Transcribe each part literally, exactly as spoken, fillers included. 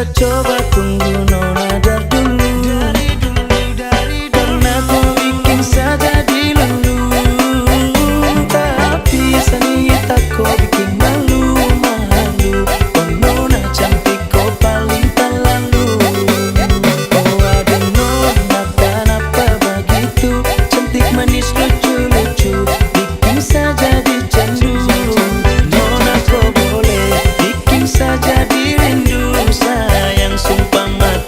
Coba tunggu nona dari dulu. Karena ko bikin sa jadi lulu. Tapi sa ni tak ko bikin malu-malu. Oh nona cantik ko paling talalu. Oh aduh nona, kenapa begitu? Cantik manis lucu-lucu, bikin sa jadi candu. Nona ko boleh bikin sa jadi rindu. Sayang sumpah mah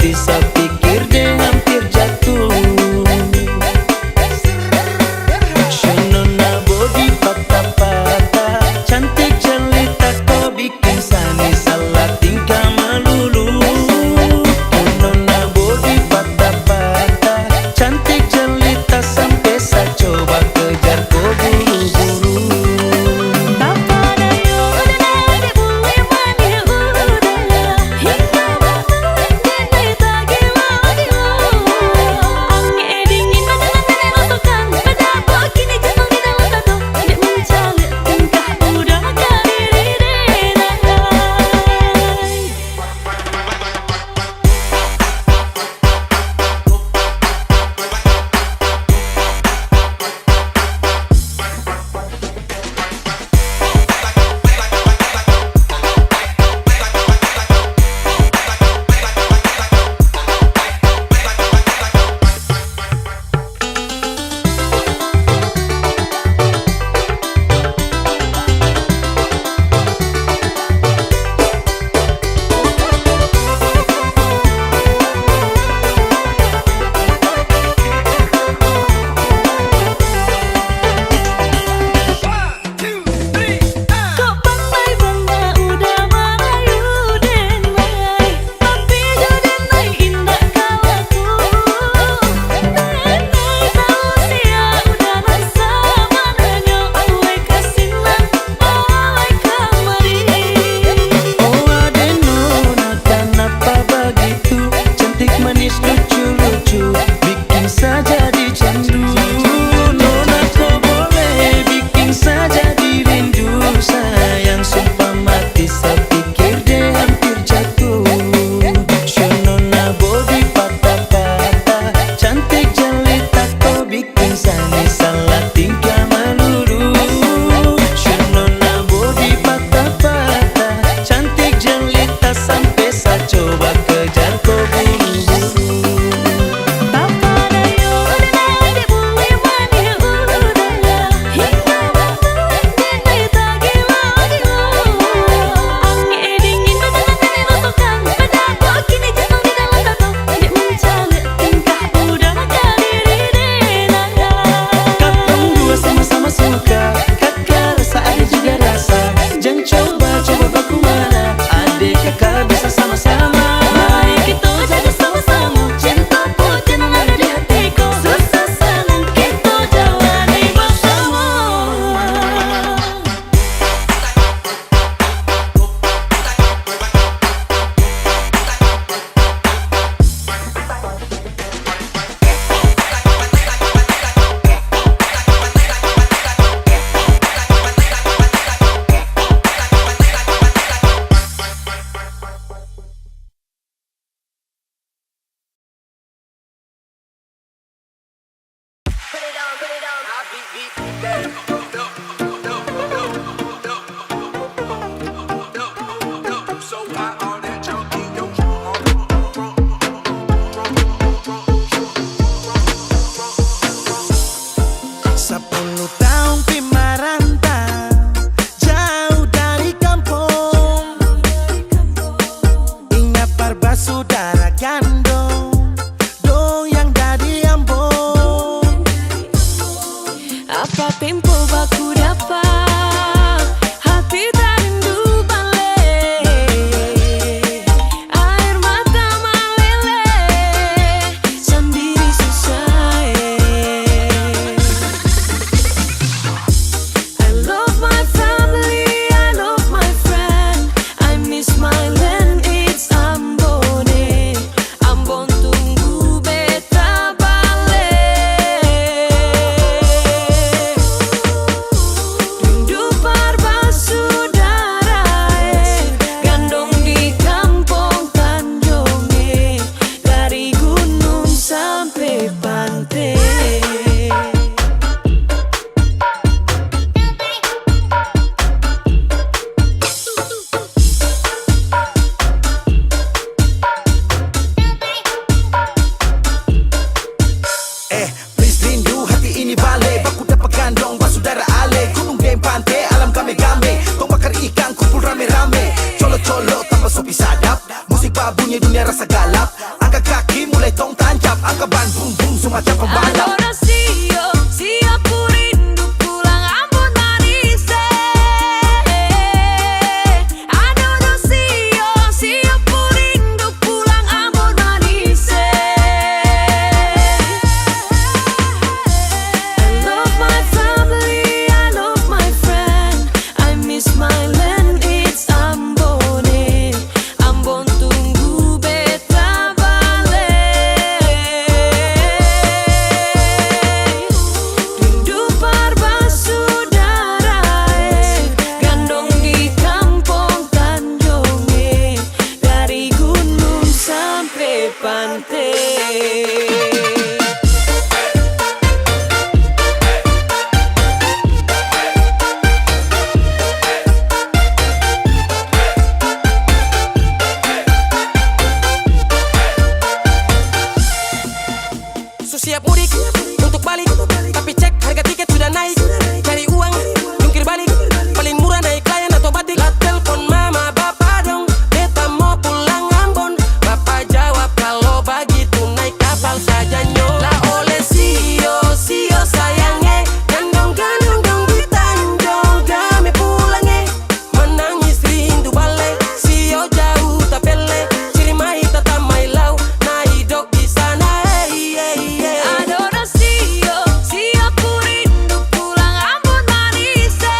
Siap mudik untuk balik, tapi cek harga tiket sudah naik. Cari uang, jungkir balik, paling murah naik Lion atau Batik. La telpon mama bapa dong, beta mo pulang Ambon. Bapa jawab kalo bagitu naik kapal saja nyo. La oleh sio, sio sayang e, gandong gandong dong di Tanjong, dame pulang e. Manangis rindu bale, sio jauh tapele, ciri mai tata mai lau, nai dok di sana, hey, hey, hey. Adonan sio, sio pu rindu pulang Ambon manis, eh.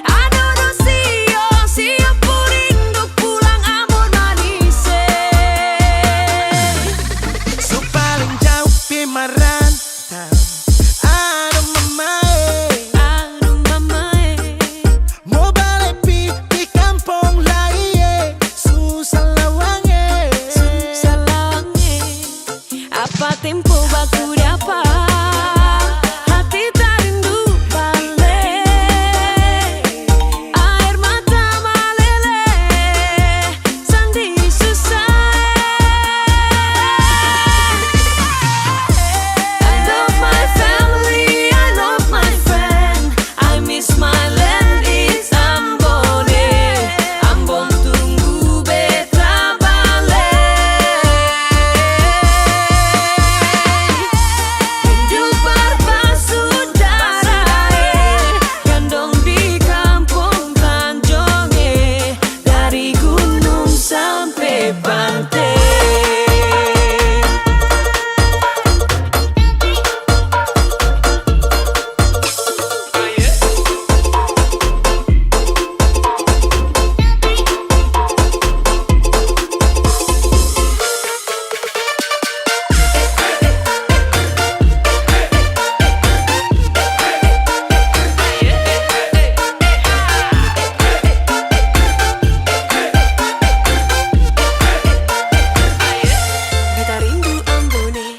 Adonan sio, sio pu rindu pulang Ambon manis, eh. Su paling jauh pi maran. Aduh mamae, aduh mamae, mo bale pi di kampung lai e, susah lawang e, susah lawang e. Apa tempo baku dapa, hati tarindu bale. Air mata malele, sandi susah. I love my family, I love my friend. I miss my land, it's Ambon, eh. Ambon tunggu beta bale. Rindu barpasu darah, eh. Gandong di kampung Tanjong, eh, dari gunung sampe pante. Beta rindu Ambon e.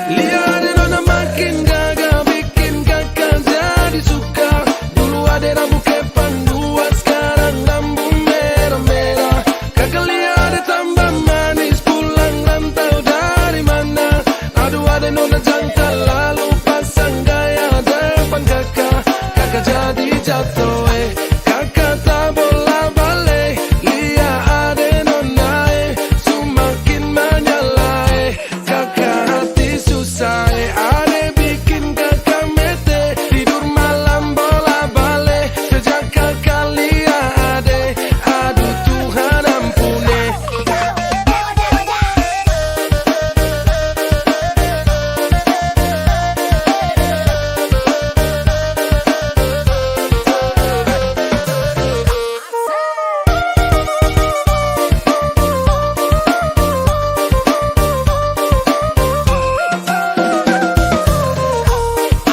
Lia ade nona makin gaga, bikin kaka jadi suka. Dulu ade rambu kepang dua, skarang rambu merah-merah. Kaka lia ade tambah manis, pulang rantau dari mana? Aduh ade nona jangka, lalu pasang gaya depan kaka. Kaka jadi jatuh, eh. Kaka tak bola bale, lia ade nona, eh. Su makin manyala, eh. Kaka hati susah, eh, ade bikin kaka mete. Tidur malam bola bale, sejak kaka lia ade. Aduh Tuhan ampun, eh.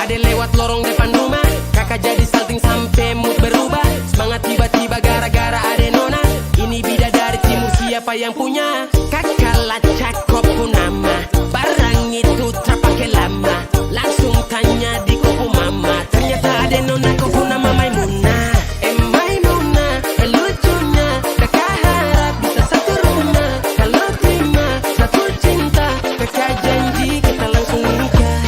Ade lewat lorong depan rumah, kaka jadi salting sampe mood berubah. Semangat tiba-tiba gara-gara ade nona. Ini bidadari timur, siapa yang punya? Kaka lacak ko pu nama, barang itu tra pake lama. Langsung tanya di ko pu mama, ternyata ade nona ko pu nama Maimuna. Eh Maimuna, eh lucunya, kaka harap bisa satu rumah. Kalo terima satu cinta, kaka janji kita langsung nikah.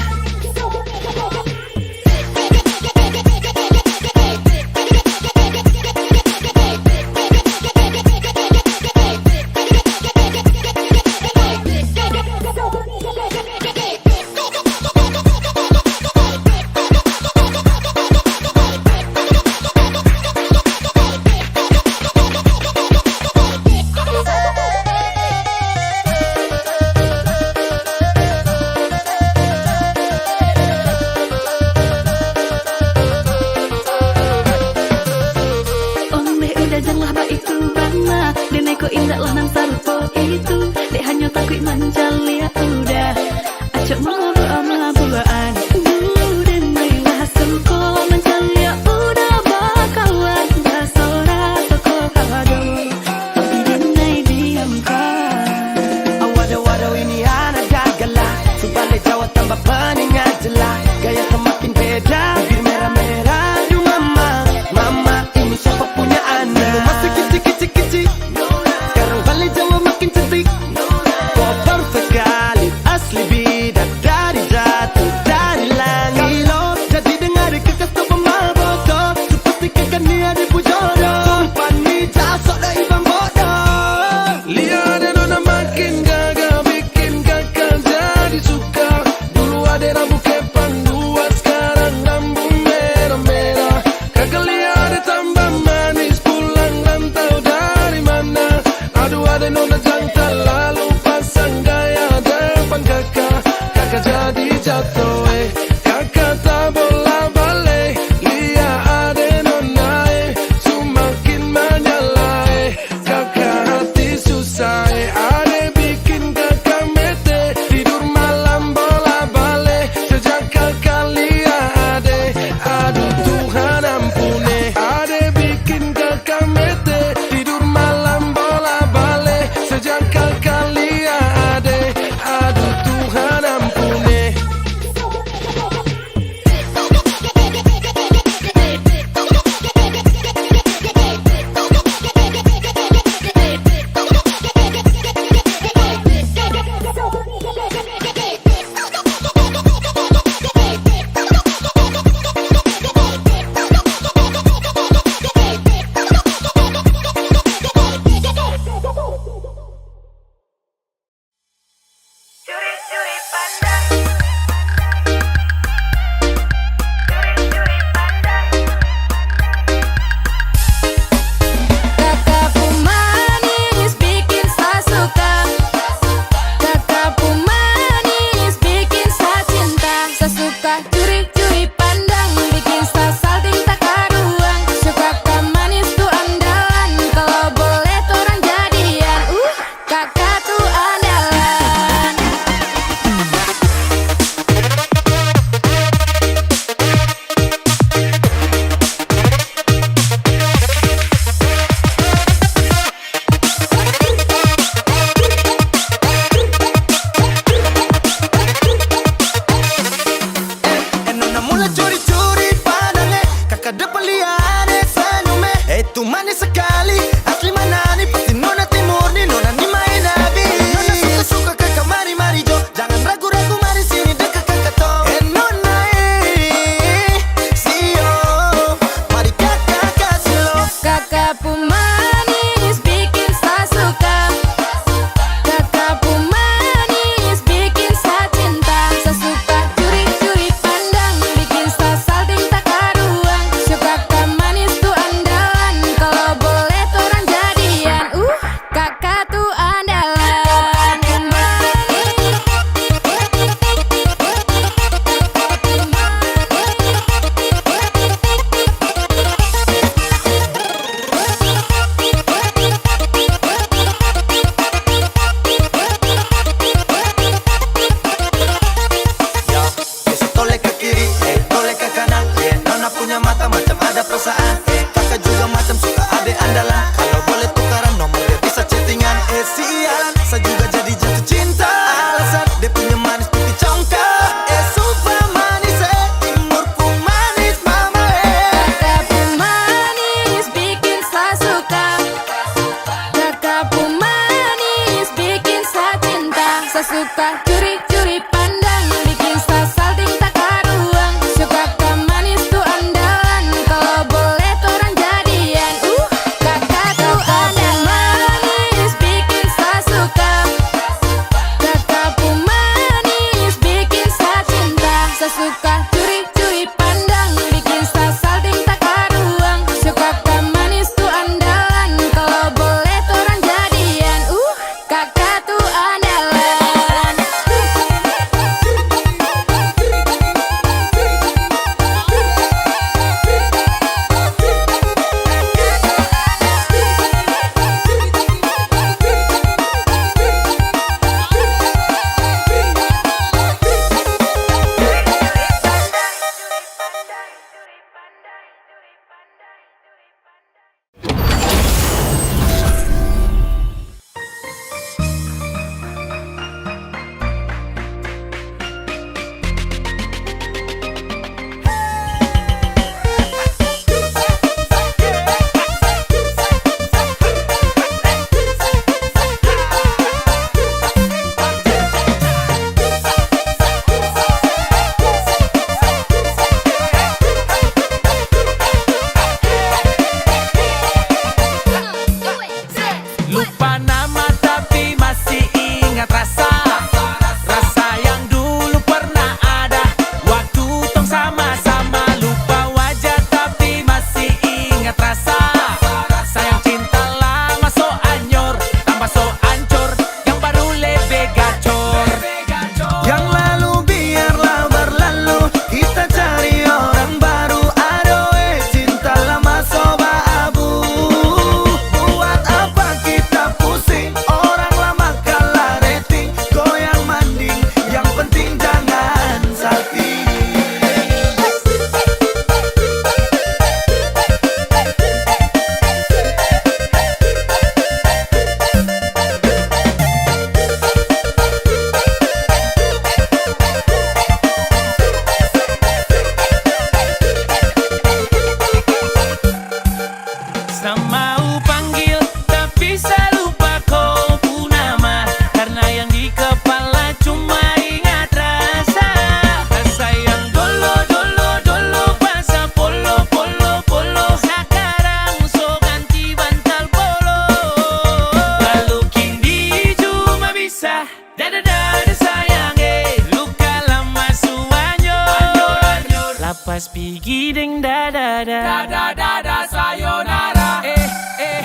Pas pigi deng dada da. Dada, dada, sayonara. Eh, eh.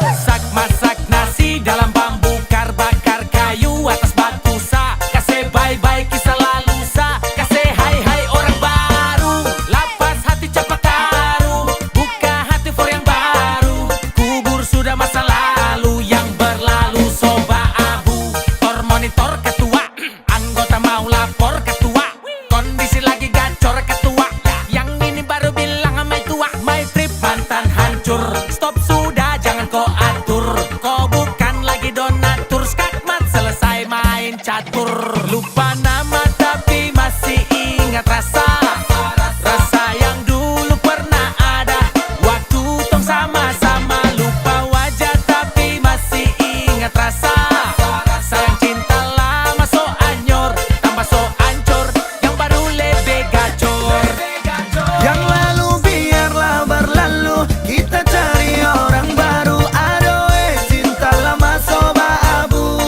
Masak, masak nasi dalam bambu, kar bakar kayu atas batu sa. Kase bye-bye kisah lalu sa. Kase hai-hai orang baru. Lapas hati capa karu. Buka hati for yang baru. Kubur sudah masa lalu, yang berlalu so baabu. Tor monitor ketua, anggota mau lapor ketua. Kondisi lagi gacor ketua. Yang ini baru bilang sama tua, my trip mantan hancur. Stop sudah, jangan ko atur. Ko bukan lagi donatur, skakmat selesai main catur. Lupa nama tapi masih ingat rasa. Rasa yang dulu pernah ada. Waktu tong sama-sama, lupa wajah tapi masih ingat rasa. Sayang, cinta lama so anyor, tambah so ancor, yang baru lebe gacor. Yang lalu biarlah berlalu, kita cari orang baru. Aduh, eh, cinta lama so baabu.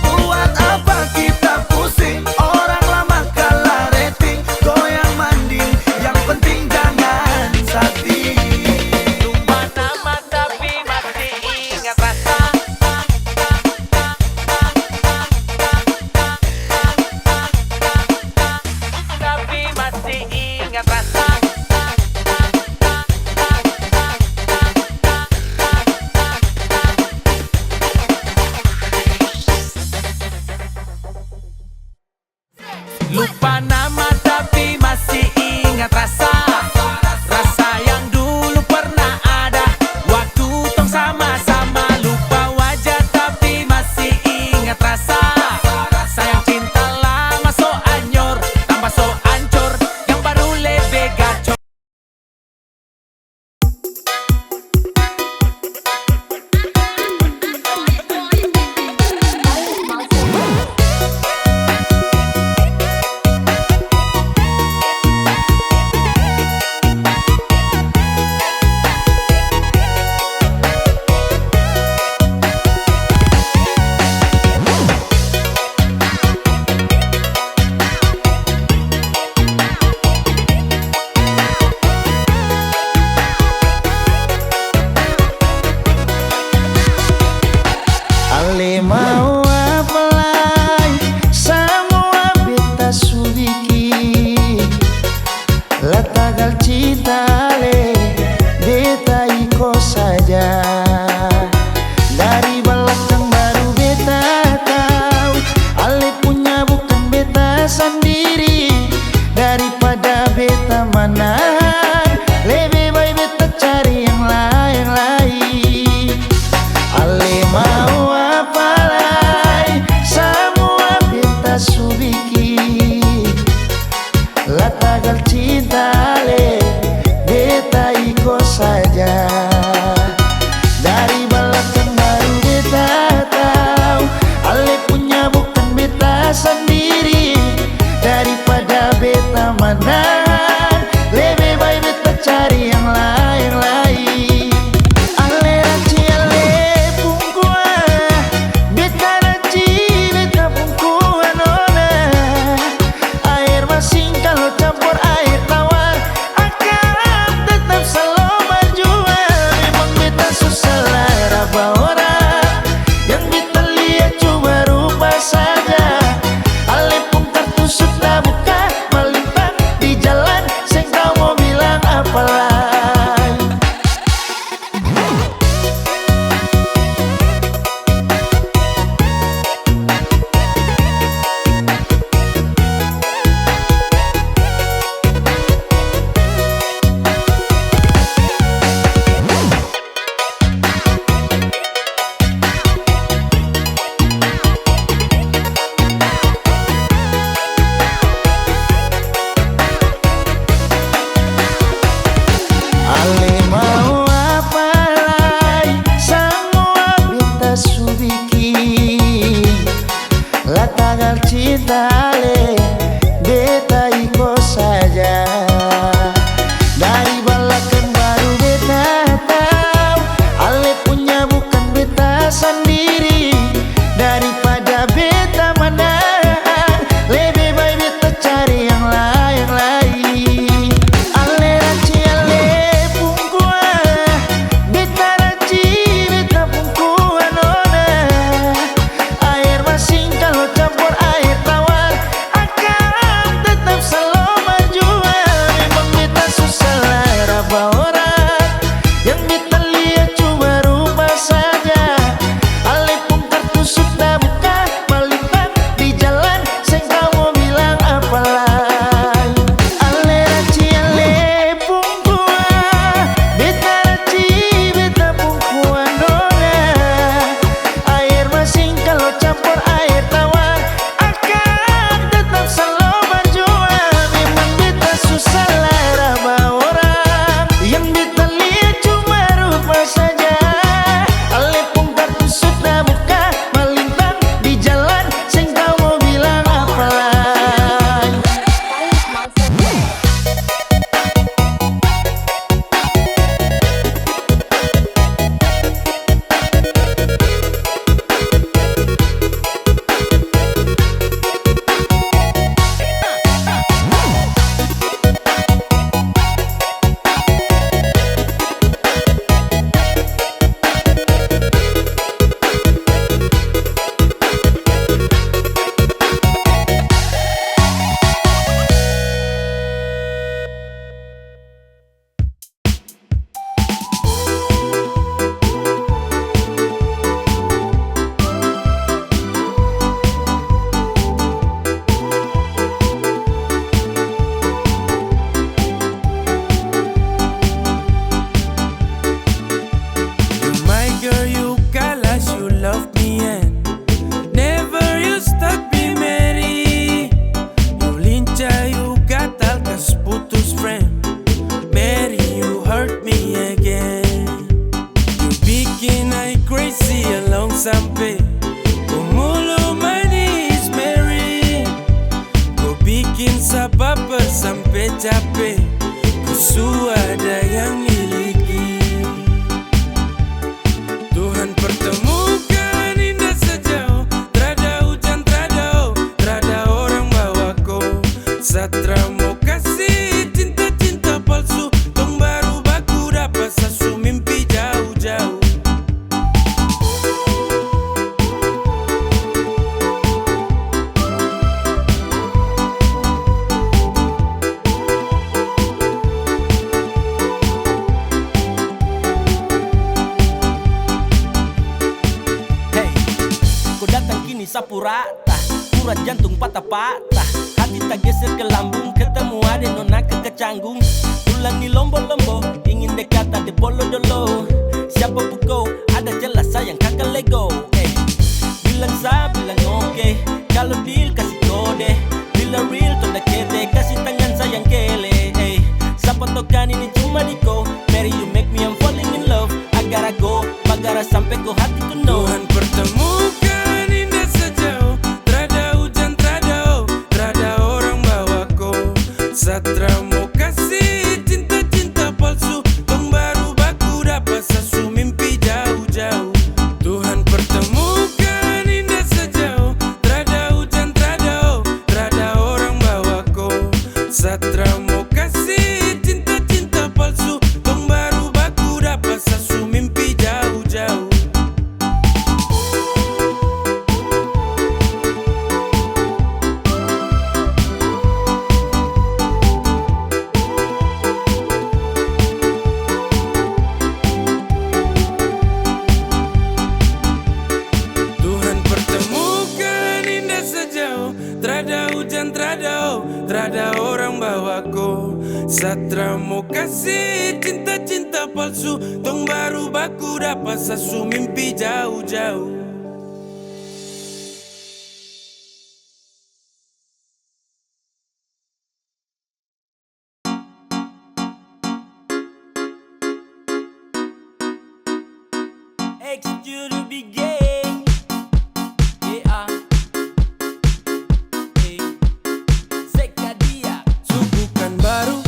Buat apa kita pusing? Orang lama kalah rating. Kau yang mandi, yang penting jangan sakti. Lupa nama tapi masih ingat rasa. Tapi masih ingat rasa. Lupa nama tapi masih ingat rasa. Rasa yang dulu pernah ada. Waktu tong sama-sama, lupa wajah tapi masih ingat rasa. Sayang, cinta lama so anyor, tambah so ancor, yang baru lebe gacor. Ale mau apa lai, samua beta su bikin. La tagal cinta ale, beta iko saja. Dari balakang baru beta tau, ale punya bukan beta sandiri. Daripada beta manahan, lebe bae beta cari yang lain lai. Ale mau apa lai, samua beta su bikin. La tagal cinta ale, beta iko saja. Dari balakang baru beta tau, ale punya bukan beta sandiri. Daripada beta manahan, lebe bae beta cari yang lain lai. Ale ranci ale pungkua, beta ranci beta pungkua nona. Air masin kalo campur air tawar, akan tetap salomar jua. Memang beta su salah raba orang, yang beta lia cuma rupa saja. Ale pung kartu su tabuka, malintang di Sampe cape, ku su ada yang miliki. Tuhan pertemukan indah sejauh, trada hujan, trada o, trada orang bawa ko. Satra mo kasi cinta-cinta palsu, tong baru baku dapa sasu mimpi jauh-jauh. Hey, ko datang kini sapu rata, urat jantung patah-patah, hati tageser ke lambung, ketemu ade nona ke kecanggung, pulang ni lombo-lombo, ingin dekat ade bolo dolo, siapa pukau, ada jelas sayang kaka lego, eh, bilang sa, bilang oke, kalo deal kasi kode, bila real tonda kete, kasi tangan sayang kele, eh, sapa tokan ini cuma di ko, Mary you make me I'm falling in love, agar ago, bagara sampe ko hati tu no. Tuhan pertemukan indah sejauh, trada hujan, trada o, trada orang bawa ko. Satra mo kasi cinta-cinta palsu, tong baru baku dapa sasu mimpi jauh-jauh. Tuhan pertemukan indah sejauh, trada hujan, trada o, trada orang bawa ko. Satra mo kasi cinta-cinta palsu, tong baru baku dapa sasu mimpi jauh-jauh. Tuhan pertemukan indah sejauh, trada hujan, trada o, trada orang bawa ko. Satra mo kasi cinta-cinta palsu, tong baru baku dapa sasu mimpi jauh-jauh. X to the big gang. Yeah. Hey. Seka dia. Su bukan baru,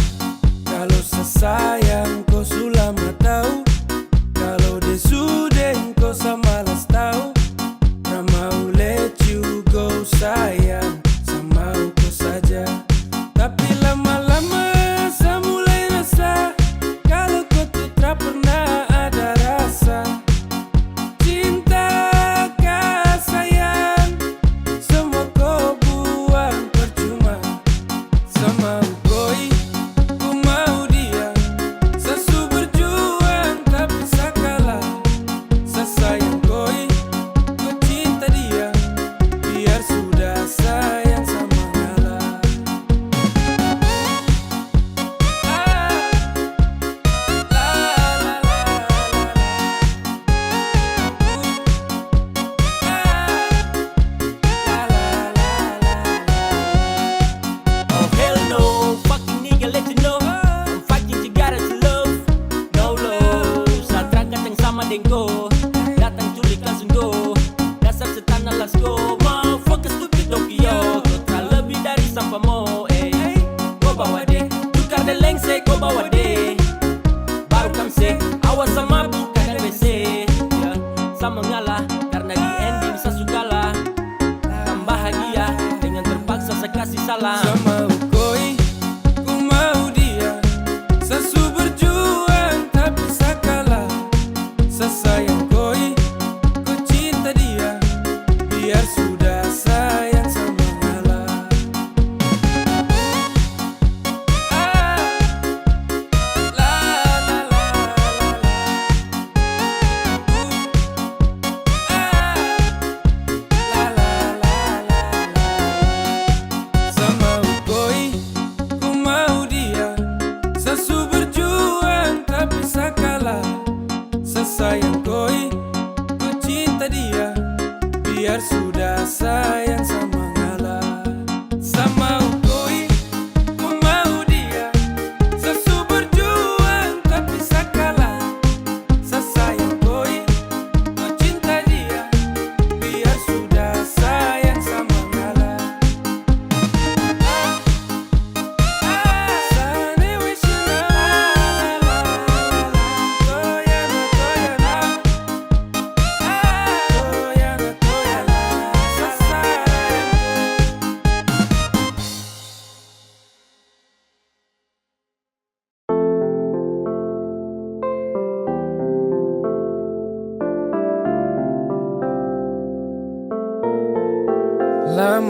kalo sa sayang ko su lama tau, kalo de su deng ko sa malas tau, ra mau let you go sayang, sa mau ko saja. Tapi lama-lama sa mulai rasa, kalo ko tu tra pernah ada rasa. Cinta ka sayang, semua ko buang percuma. Sa mau koi, ku mau dia. Sa su berjuang tapi sa kalah. Sa sayang koi, ku cinta dia. Biar sudah sayang sa mengalah. Oh hell no, fucking nigga, let you know, I'm fucking you gotta love. No love, sa tra kacang sama deng ko, datang culik langsung go. Dasar setan alas ko, motherfucker stupid dong kio. Ko tra lebih dari sampah mo, eh. Ko bawa de, tukar de lengse, ko bawa de. Baru kam se, awas sa mabuk, kadang W C. Ya, sa mengalah, karena di ending sa su kalah. Kam bahagia, dengan terpaksa sa kasih salah. Sa mau koi, ku mau dia. Sa su berjuang, tapi sa kalah. Sa sayang koi, ku cinta dia. Biar sudah sayang sa mengalah. Ah,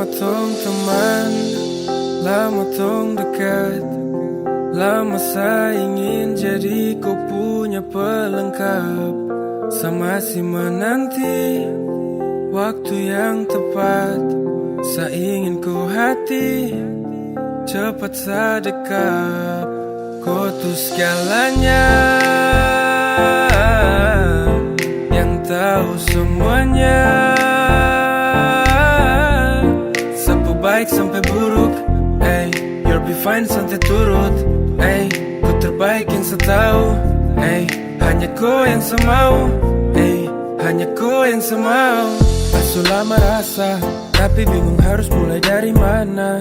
Tong teman, lama tong dekat. Lama sa ingin jadi ko punya pelengkap. Sa masih menanti waktu yang tepat. Sa ingin ko hati cepat sa dekap. Ko tu segalanya, yang tahu semuanya. Sa pu baik sampai buruk, ey, you'll be fine, santai turut, ey. Ko terbaik yang sa tahu, ey. Hanya ko yang sa mau, ey. Hanya ko yang sa mau. Asu lama rasa, tapi bingung harus mulai dari mana.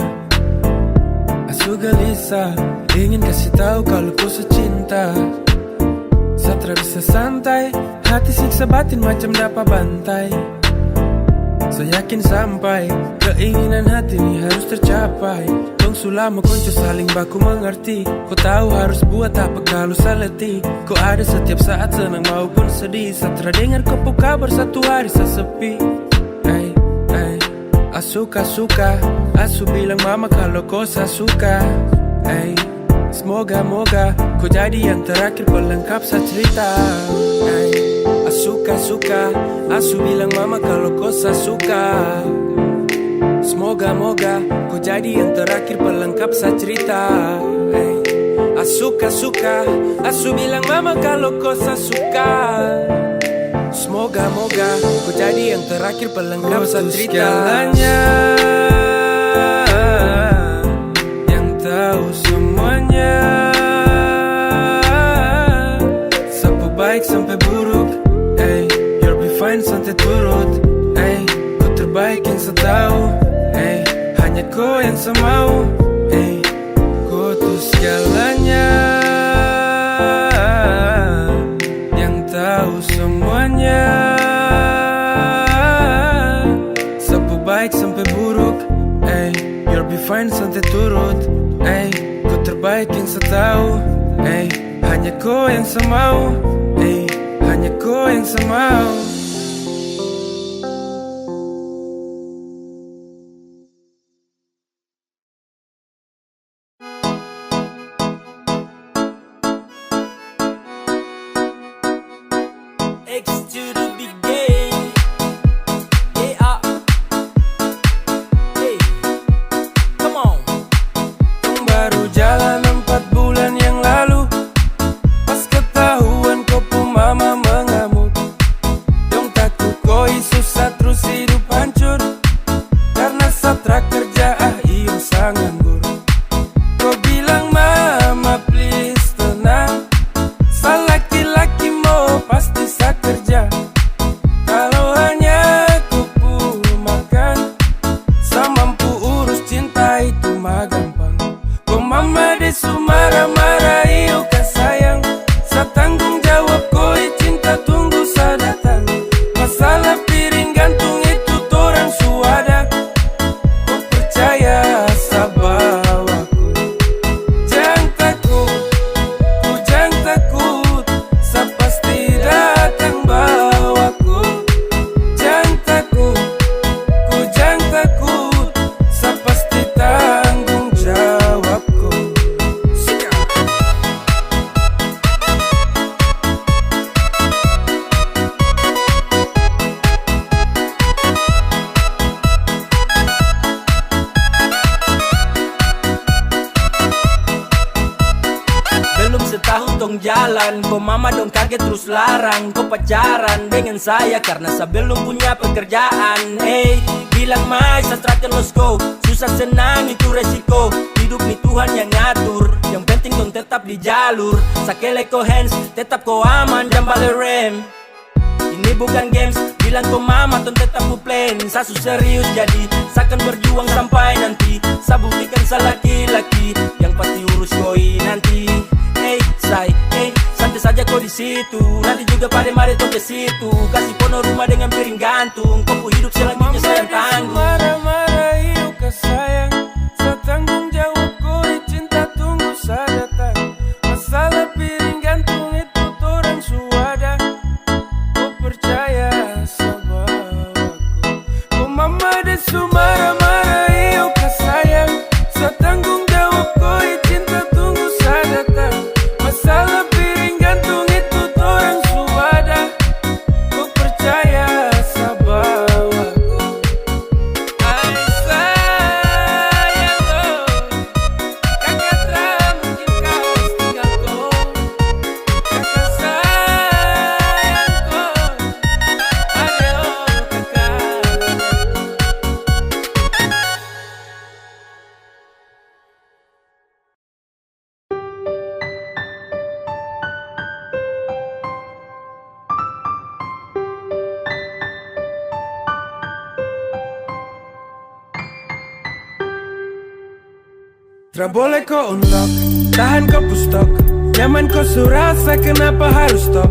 Asu gelisah, ingin kasih tahu kalau ko sa cinta. Sa tra bisa santai, hati siksa, batin macam dapa bantai. Sa yakin sampai keinginan hati ni harus tercapai. Tong su lama konco, saling baku mengerti. Ko tahu harus buat apa kalau sa letih. Ko ada setiap saat, senang maupun sedih. Sa tra dengar ko pu kabar, satu hari sa sepi. Ey, ey. Asu ka suka, asu bilang mama kalau ko sa suka. Ey, semoga-moga ko jadi yang terakhir pelengkap sa cerita. Ey, asu ka suka, asu bilang mama kalau ko sa suka. Semoga-moga ko jadi yang terakhir pelengkap sa cerita. Ey, asu ka suka, asu bilang mama kalau ko sa suka. Semoga-moga ko jadi yang terakhir pelengkap sa cerita. Segalanya, yang tahu semuanya. Sa pu baik sampai buruk, ey. You'll be fine, santai turut, ey. Ko terbaik yang sa tahu, ey. Hanya ko yang sa mau, ey. Ko tu segalanya, yang tahu semuanya. Sa pu baik sampai buruk, ey. You'll be fine, santai turut, ey. Ko terbaik yang sa tahu, ey. Hanya ko yang sa mau, ey. Hanya ko yang sa mau. X to the big A. Yeah. Hey. Come on. Baru jalan empat bulan yang lalu, pas ketahuan ko pu mama mengamuk. Dong taku ko isu sa trus hidup hancur, karena sa tra kerja, ah iyo sa nganggur. Ko bilang mama please tenang, sa laki-laki mo pasti sa kerja. Kalau hanya ko pu makan, sa mampu urus, cinta itu ma gampang. Ko mama de su marah-marah, iyo ka sayang. Sa tanggung jawab ko, i cinta tunggu sa datang. Masalah piring gantung itu torang su ada. Ko percaya sa bawa ko. Jang takut, ko jang takut. Sa pasti datang bawa ko. Jang takut, ko jang takut. Sa pasti tanggung jawab ko. Belum setahun tong jalan, ko mama dong kaget trus larang ko pacaran dengan saya karena sa belum punya pekerjaan. Hey, bilang mai sa tra akan losko, susah senang itu resiko. Hidup ni Tuhan yang ngatur, yang penting tong tetap di jalur. Sa kele ko hands, tetap ko aman, jang bale rem. Ini bukan games, bilang ko mama tong tetap ku plan. Sa su serius jadi, sa akan berjuang sampai nanti. Sa buktikan sa laki-laki, yang pasti urus ko i nanti. Hey, say, hey, santai saja ko di situ. Nanti juga pade mari tong ke situ. Kasih pono rumah dengan piring gantung. Ko pu hidup selanjutnya saya yang tanggung. Marah-marah, iyo ka sayang. Sa tanggung jawab ko, i cinta tunggu sa datang. Masalah piring gantung itu torang su ada. Ko percaya sa bawa ko. Ko mama de su marah-marah. Tra boleh ko unlock, tahan ko pu stok. Nyaman ko su rasa, kenapa harus stop?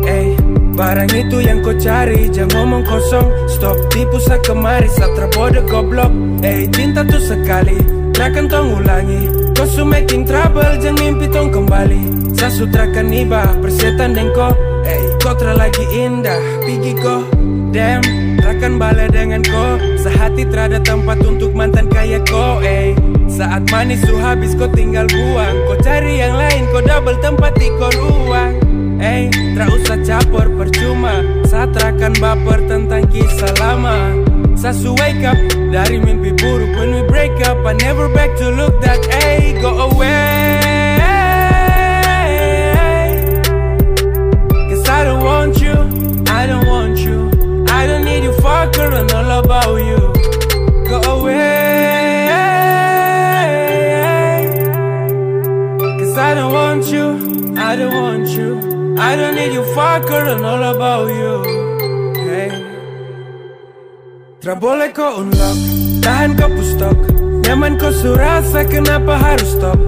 Ey, barang itu yang ko cari, jang ngomong kosong. Stop tipu sa kemari, sa tra bodoh goblok. Ey, cinta tu sekali, trakan tong ulangi. Ko su making trouble, jang mimpi tong kembali. Sa su trakan iba, persetan deng ko. Ey, ko tra lagi indah, pigi ko. Damn, trakan bale dengan ko. Sehati trada tempat untuk mantan kaya ko, ey. Saat manis su habis, ko tinggal buang. Ko cari yang lain, ko double tempat di ko ruang. Ey, tra usah caper, percuma. Sa trakan baper tentang kisah lama. Sa su wake up dari mimpi buruk. When we break up, I never back to look that, ey, go away. Cause I don't want you, I don't want you. I don't need you, fucker, and all about you. Go away. Cause I don't want you, I don't want you. I don't need you, fucker, and all about you. Hey. Tra boleh ko unlock, tahan ko pu stok. Nyaman ko su rasa, kenapa harus stop?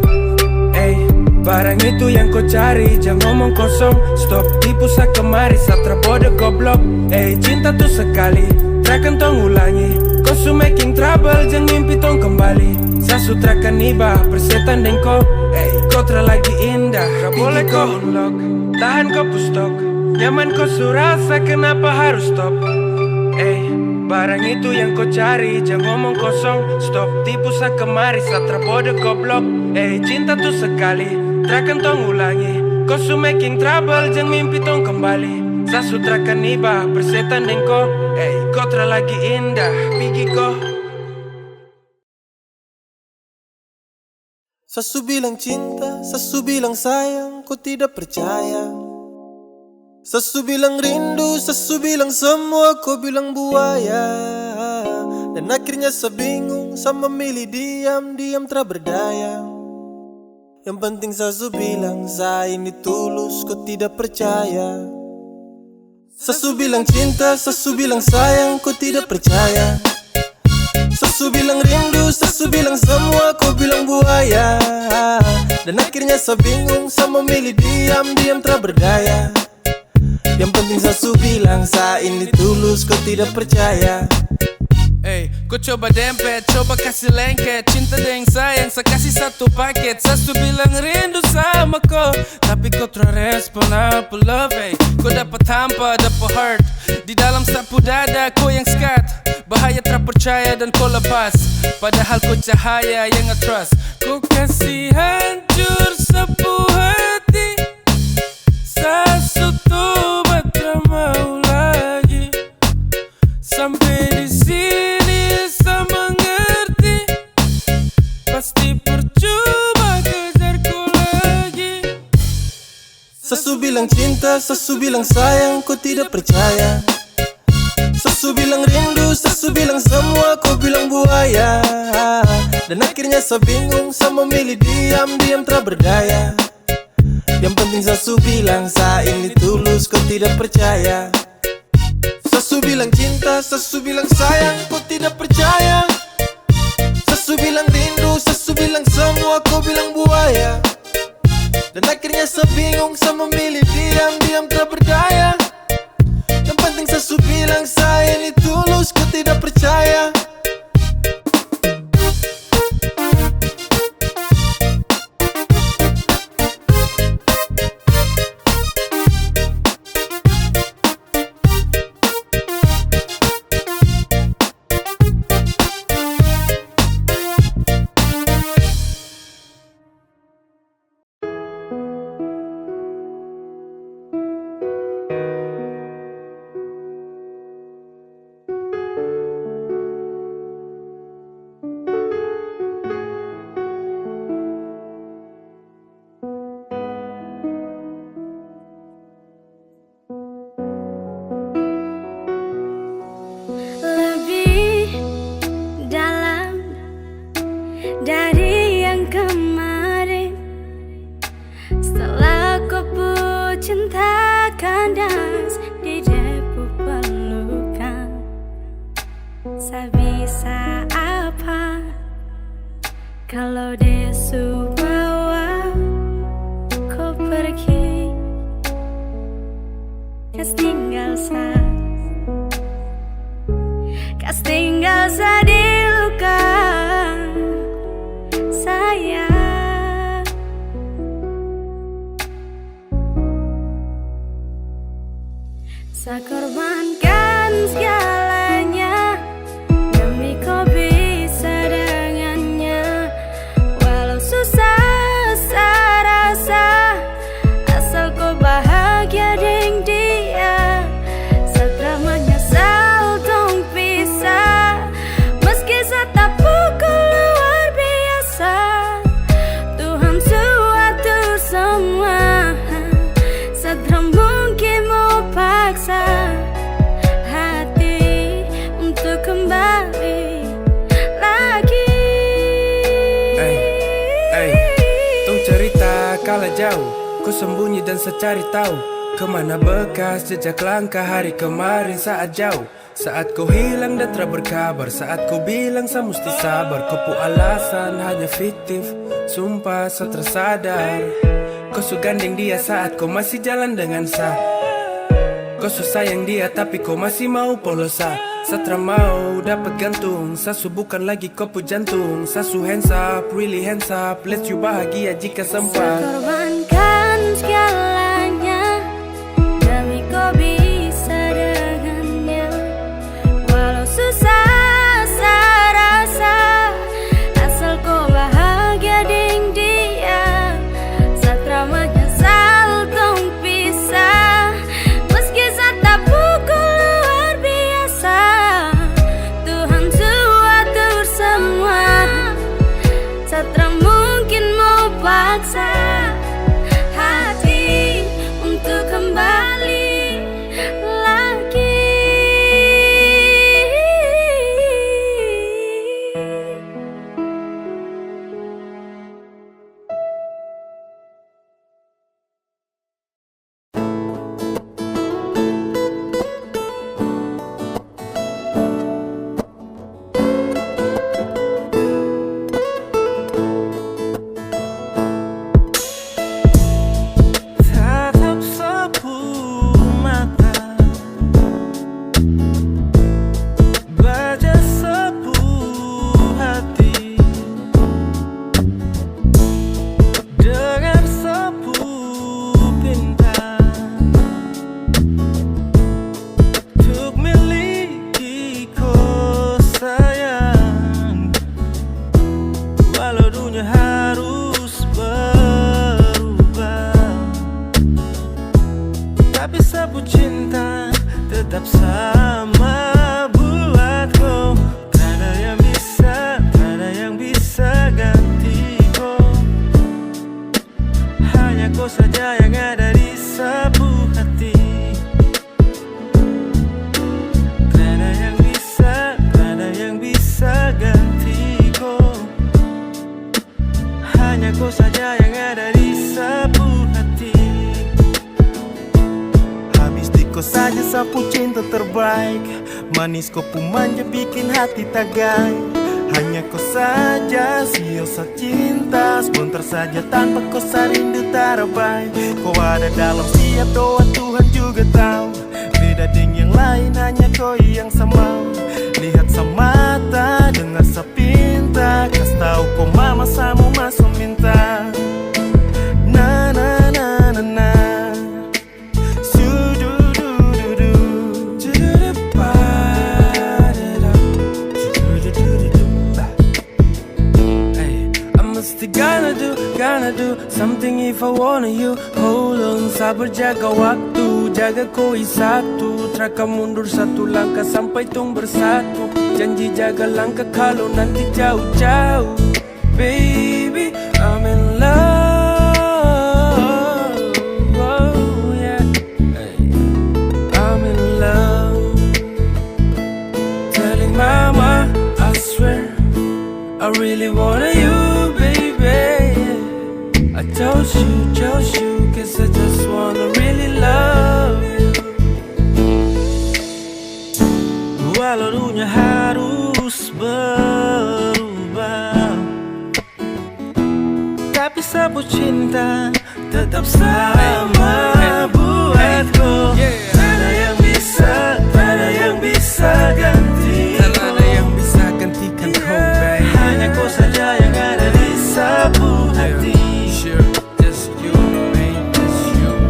Ey, barang itu yang ko cari, jang ngomong kosong. Stop tipu sa kemari, sa tra bodoh goblok. Ey, cinta tu sekali, trakan tong ulangi. Ko su making trouble, jang mimpi tong kembali. Sa su trakan iba, persetan deng ko. Ey, ko tra lagi indah, tra boleh ko unlock, tahan ko pu stok. Nyaman ko su rasa, kenapa harus stop? Ey, barang itu yang ko cari, jang ngomong kosong. Stop tipu sa kemari, sa tra bodoh goblok. Ey, cinta tu sekali, trakan tong ulangi. Ko su making trouble, jang mimpi tong kembali. Sa su trakan iba, persetan deng ko. Ey, ko tra lagi indah, pigi ko. Sa su bilang cinta, sa su bilang sayang, ko tidak percaya. Sa su bilang rindu, sa su bilang semua, ko bilang buaya. Dan akhirnya sa bingung, sa memilih diam, diam tra berdaya. Yang penting sa su bilang, sa ini tulus, ko tidak percaya. Sa su bilang cinta, sa su bilang sayang, ko tidak percaya. Sa su bilang rindu, sa su bilang semua, ko bilang buaya. Dan akhirnya sa bingung, sa memilih diam, diam tra berdaya. Yang penting sa su bilang, sa ini tulus, ko tidak percaya. Ey, ko coba dempet, coba kasih lengket. Cinta deng sayang, sa kasih satu paket. Sa su bilang rindu sama ko, tapi ko tra respon apa love, ey. Ko dapat hampa, dapat heart. Di dalam sa pu dada, ko yang skat. Bahaya tra percaya dan ko lepas. Padahal ko cahaya yang I trust. Ko kasih hancur sa pu hati. Sa su tobat, tra mau lagi. Sampe di sini sa mengerti, pasti percuma kejar ko lagi. Sa su bilang cinta, sa su bilang sayang, ko tidak percaya. Sa su bilang rindu, sa su bilang semua, ko bilang buaya. Dan akhirnya sa bingung, sa memilih diam, diam tra berdaya. Yang penting sa su bilang, sa ini tulus, ko tidak percaya. Sa su bilang cinta, sa su bilang sayang, ko tidak percaya. Sa su bilang rindu, sa su bilang semua, ko bilang buaya. Dan akhirnya sa bingung, sa memilih diam, diam tra berdaya. Yang penting sa su bilang, sa ini tulus, ko tidak percaya. Lebih dalam dari yang kemarin. Setelah ko pu cinta kandas di de pu pelukan, sa bisa apa? Kalau dia su bawa ko pergi, kas tinggal sa, kas tinggal sa di luka saya. Sa korbankan segalanya demi ko bisa dengannya. Walau susah sa rasa, asal ko bahagia deng dia. Sa tra manyasal tong pisah, meski sa tapukul luar biasa. Tuhan su atur semua, sa tra mungkin mau paksa hati untuk kembali lagi. Ei, ei, tong cerita kalah jauh, ko sembunyi dan sa cari tahu kemana bekas jejak langkah hari kemarin saat jauh. Saat ko hilang dan tra berkabar, saat ko bilang sa musti sabar, ko pu alasan hanya fiktif. Sumpah sa tra sadar, ko su gandeng dia saat ko masih jalan dengan sa. Ko su sayang dia tapi ko masih mau polos sa. Sa tra mau dapat gantung, sa su bukan lagi ko pu jantung. Sa su hands up, really hands up. Let's you bahagia jika sempat. Sa korbankan segalanya demi ko bisa dengannya. Walau susah sa rasa, asal ko bahagia deng dia. Sa tra manyasal tong pisah, meski sa tapukul luar biasa. Tuhan su atur semua, sa tra mungkin mau paksa hati untuk kembali lagi. Tatap sapu mata, baca sapu hati, dengar sapu pinta. Untuk miliki ko sayang, walau dunia harus berubah, tapi sapu cinta tetap sama buat ko. Tiada yang bisa, tiada yang bisa ganti ko. Hanya ko saja yang ada di sapu hati. Tiada yang bisa, tiada yang bisa ganti ko. Hanya ko saja yang ada di sapu hati. Habis di ko saja sapu cinta terbaik. Manis ko pu manja bikin hati tagai. Hanya ko saja sio sa cinta. Sebentar saja tanpa ko sa rindu tarabai. Ko ada dalam setiap doa, Tuhan juga tahu. Beda deng yang lain, hanya ko yang sa mau. Lihat sa mata, dengar sa pinta. Kas tau ko mama sa mo maso minta. Na, na, na, na, na. Su, du, du, du, du. Du, du, du, ba, da, da. Du, du, du, du, du, du, ba. Hey, I must gonna do, gonna do something if I wanna you. Hold on, sabar jaga waktu, jaga koi satu, tra ka mundur satu langkah sampai tong bersatu. Janji jaga langkah kalau nanti jauh-jauh. Baby, I'm in love. Oh, yeah. Hey. I'm in love. Telling mama, I swear, I really wanna you, baby. I chose you, chose you, 'cause I just wanna really love you. Walau dunia harus berubah, Tapu cinta tetap sama buatku. Tiada yang bisa, tiada yang bisa ganti. Tiada yang bisa gantikan kau, babe. Hanya kau saja yang ada di sapu hati.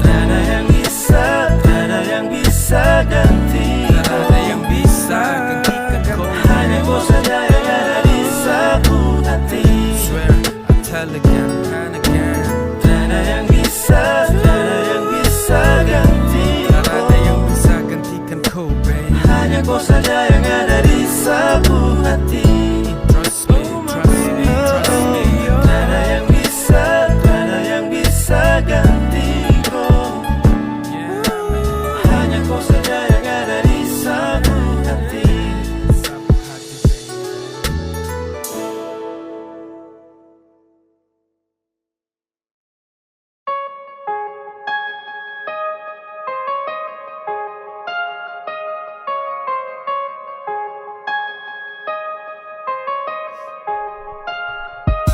Tiada yang bisa, tiada yang bisa ganti. Tiada yang bisa gantikan kau. Hanya kau saja yang ada di sapu hati. Swear, I tell again and again. Tiada yang bisa, tiada yang bisa ganti. Tiada yang bisa gantikan kau, babe. Hanya kau saja yang ada di sapu hati. Trust me, trust me, trust me. Tiada yang bisa, tiada yang bisa ganti kau. Hanya kau saja yang ada di sapu hati.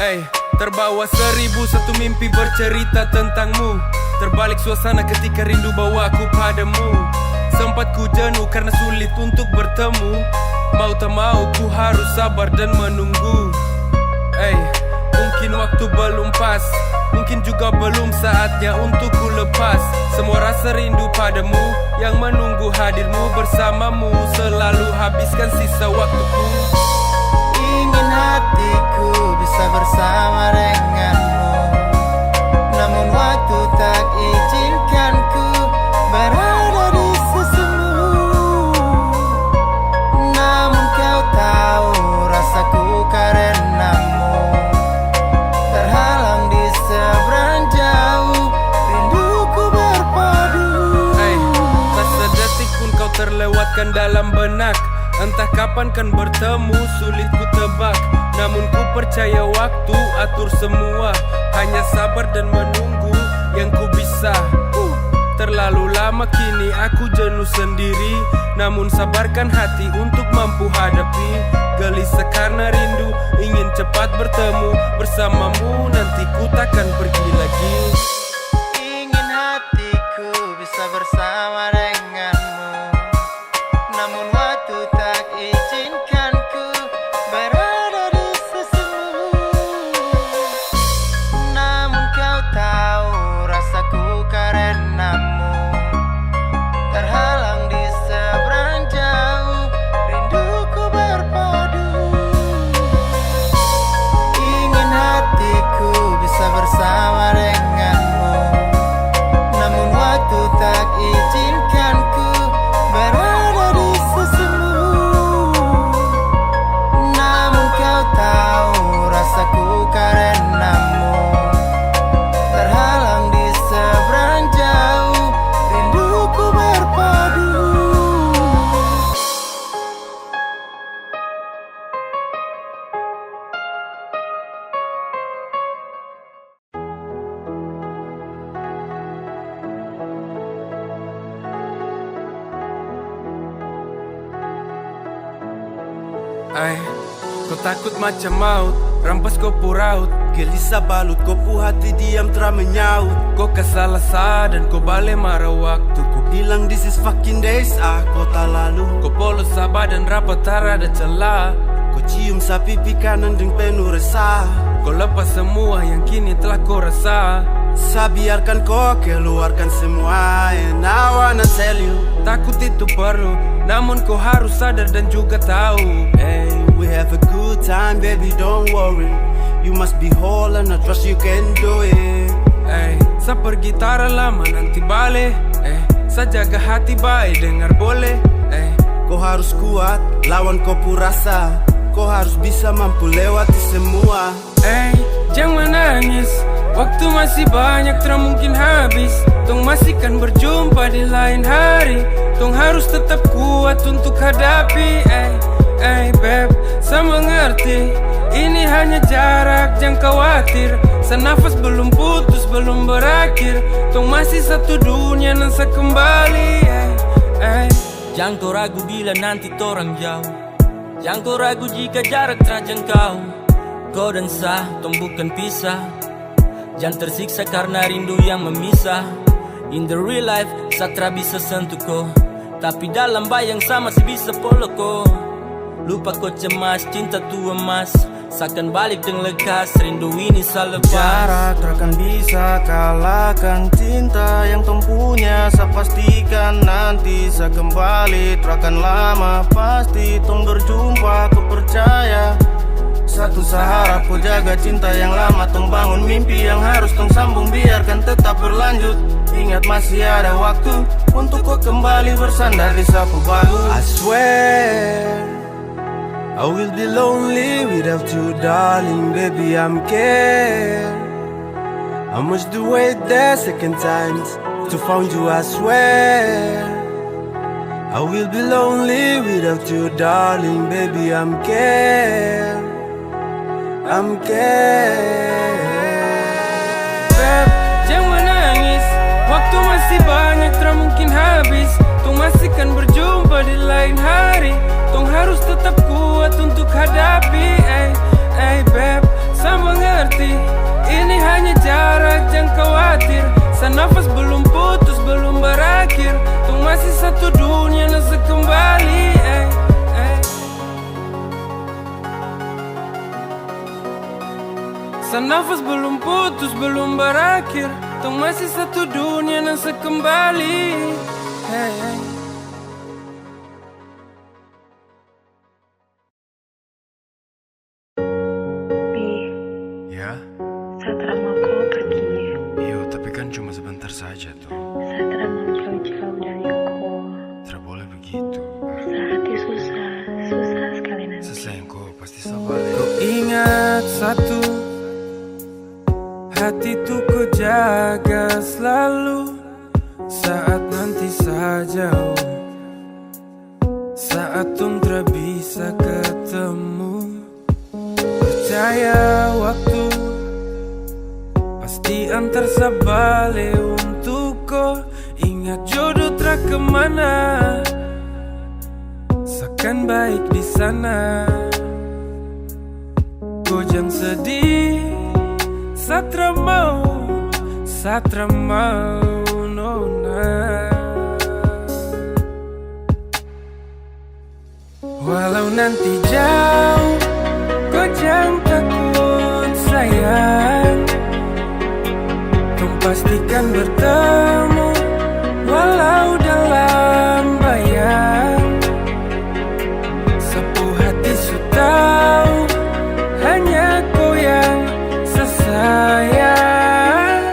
Ey, terbawa seribu satu mimpi bercerita tentangmu. Terbalik suasana ketika rindu bawaku padamu. Sempat ku jenuh karena sulit untuk bertemu. Mau tak mau ku harus sabar dan menunggu. Ey, mungkin waktu belum pas. Mungkin juga belum saatnya untuk ku lepas. Semua rasa rindu padamu yang menunggu hadirmu bersamamu. Selalu habiskan sisa waktuku. Ingin hatiku bisa bersama denganmu. Namun waktu tak izinkan ku berada di sisimu. Namun kau tahu rasaku karenamu. Terhalang di seberang jauh, rinduku berpadu. Hey, tak sedetik pun kau terlewatkan dalam benak. Entah kapan kan bertemu, sulit ku tebak. Namun ku percaya waktu atur semua. Hanya sabar dan menunggu yang ku bisa. Uh, terlalu lama kini aku jenuh sendiri. Namun sabarkan hati untuk mampu hadapi. Gelisah karena rindu, ingin cepat bertemu. Bersamamu nanti ku takkan pergi lagi. Ingin hatiku bisa bersama denganmu. Namun waktu tak izinkanku berada di sisimu. Namun kau tahu rasaku karenamu. Terhalang di seberang jauh, rinduku berpadu. Ingin hatiku bisa bersama denganmu. Namun waktu tak izinkanku berada di sisimu. Namun kau tahu rasaku karenamu. Terhalang di seberang jauh, rinduku berpadu. Ai, ko takut macam maut, rampas ko pu raut. Gelisah balut ko pu hati, diam tra menyaut. Ko kasala sa dan ko bale mara waktu. Ko bilang this is fucking days, ah, ko talalu. Ko polos sa badan rapat, tarada celah. Ko cium sa pipi kanan deng penuh resah. Ko lepas semua yang kini telah ko rasa. Sa biarkan ko keluarkan semua, and I wanna tell you, takut itu perlu, namun ko harus sadar dan juga tahu. Hey, we have a good time, baby, don't worry. You must be whole and I trust you can do it. Hey, sa pergi tara lama, nanti bale. Eh, sa jaga hati bae, dengar boleh. Eh, ko harus kuat lawan ko pu rasa. Ko harus bisa mampu lewati semua. Ei, jang manangis, waktu masih banyak, tra mungkin habis. Tong masih kan berjumpa di lain hari. Tong harus tetap kuat untuk hadapi. Ei, ei, beb, sa mengerti. Ini hanya jarak, jang khawatir. Sa nafas belum putus, belum berakhir. Tong masih satu dunia, nan sa kembali. Ei, ei. Jang ko ragu bila nanti torang jauh. Jang ko ragu jika jarak tra jangkau. Ko dan sa, tong bukan pisah. Jangan tersiksa karena rindu yang memisah. In the real life, sa tra bisa sentuh ko, tapi dalam bayang sa masih bisa follow ko. Lupa ko cemas, cinta tu emas. Sa akan balik deng lekas, rindu ini sa lepas. Jarak takkan bisa kalahkan cinta yang tong punya. Sa pastikan nanti sa kembali, takkan lama pasti tong berjumpa, ku percaya. Satu sa harap ko jaga cinta yang lama, tong bangun mimpi yang harus tong sambung, biarkan tetap berlanjut. Ingat masih ada waktu untuk ko kembali bersandar di sapu bahu. I swear I will be lonely without you, darling, baby, I'm care. I must do wait the second times to find you, I swear. I will be lonely without you, darling, baby, I'm care. I'm care. Beb, jangan menangis. Waktu masih banyak, tra mungkin habis. Tong masih kan berjumpa di lain hari. Tong harus tetap kuat untuk hadapi. Ey, ey, beb, sa mengerti. Ini hanya jarak, jangan khawatir. Sa nafas belum putus, belum berakhir. Tong masih satu dunia, nang sa kembali. Ey, ey. Sa nafas belum putus, belum berakhir. Tong masih satu dunia, nang sa kembali. Hey, hey. Pi, ya? Sa tra mau ko pergi. Iyo, tapi kan cuma sebentar saja toh. Sa tra mau jauh-jauh dari ko. Tra boleh begitu. Sa hati susah, susah sekali nanti. Sa sayang ko, pasti sa balik. Ko ingat satu, hati tu ko jaga selalu. Saat nanti sa jauh, saat tong tra bisa ketemu, percaya waktu pasti antar sa bale untuk ko. Ingat jodoh tra kemana, sa kan baik di sana. Ko jang sedih, sa tra mau, sa tra mau, nona. Walau nanti jauh, ko jang takut sayang. Tong pastikan bertemu, walau dalam bayang. Sapu hati su tahu, hanya ko yang sa sayang.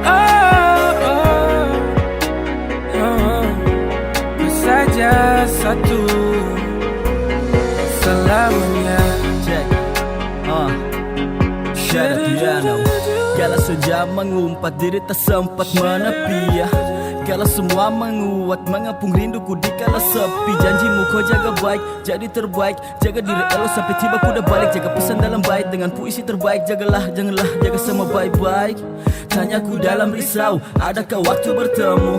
Oh, oh, oh, oh. Ko saja satu selamanya. Check. Uh. Shout out to Yano. Kala so jauh mengumpat, diri tak sempat menepi, ya. Kala semua menguat, mengepung rinduku di kala sepi. Janjimu ko jaga baik, jadi terbaik. Jaga diri elo sampai tiba ku da balik. Jaga pesan dalam bait dengan puisi terbaik. Jagalah, janganlah, jaga sama baik-baik. Tanya ku dalam risau, adakah waktu bertemu?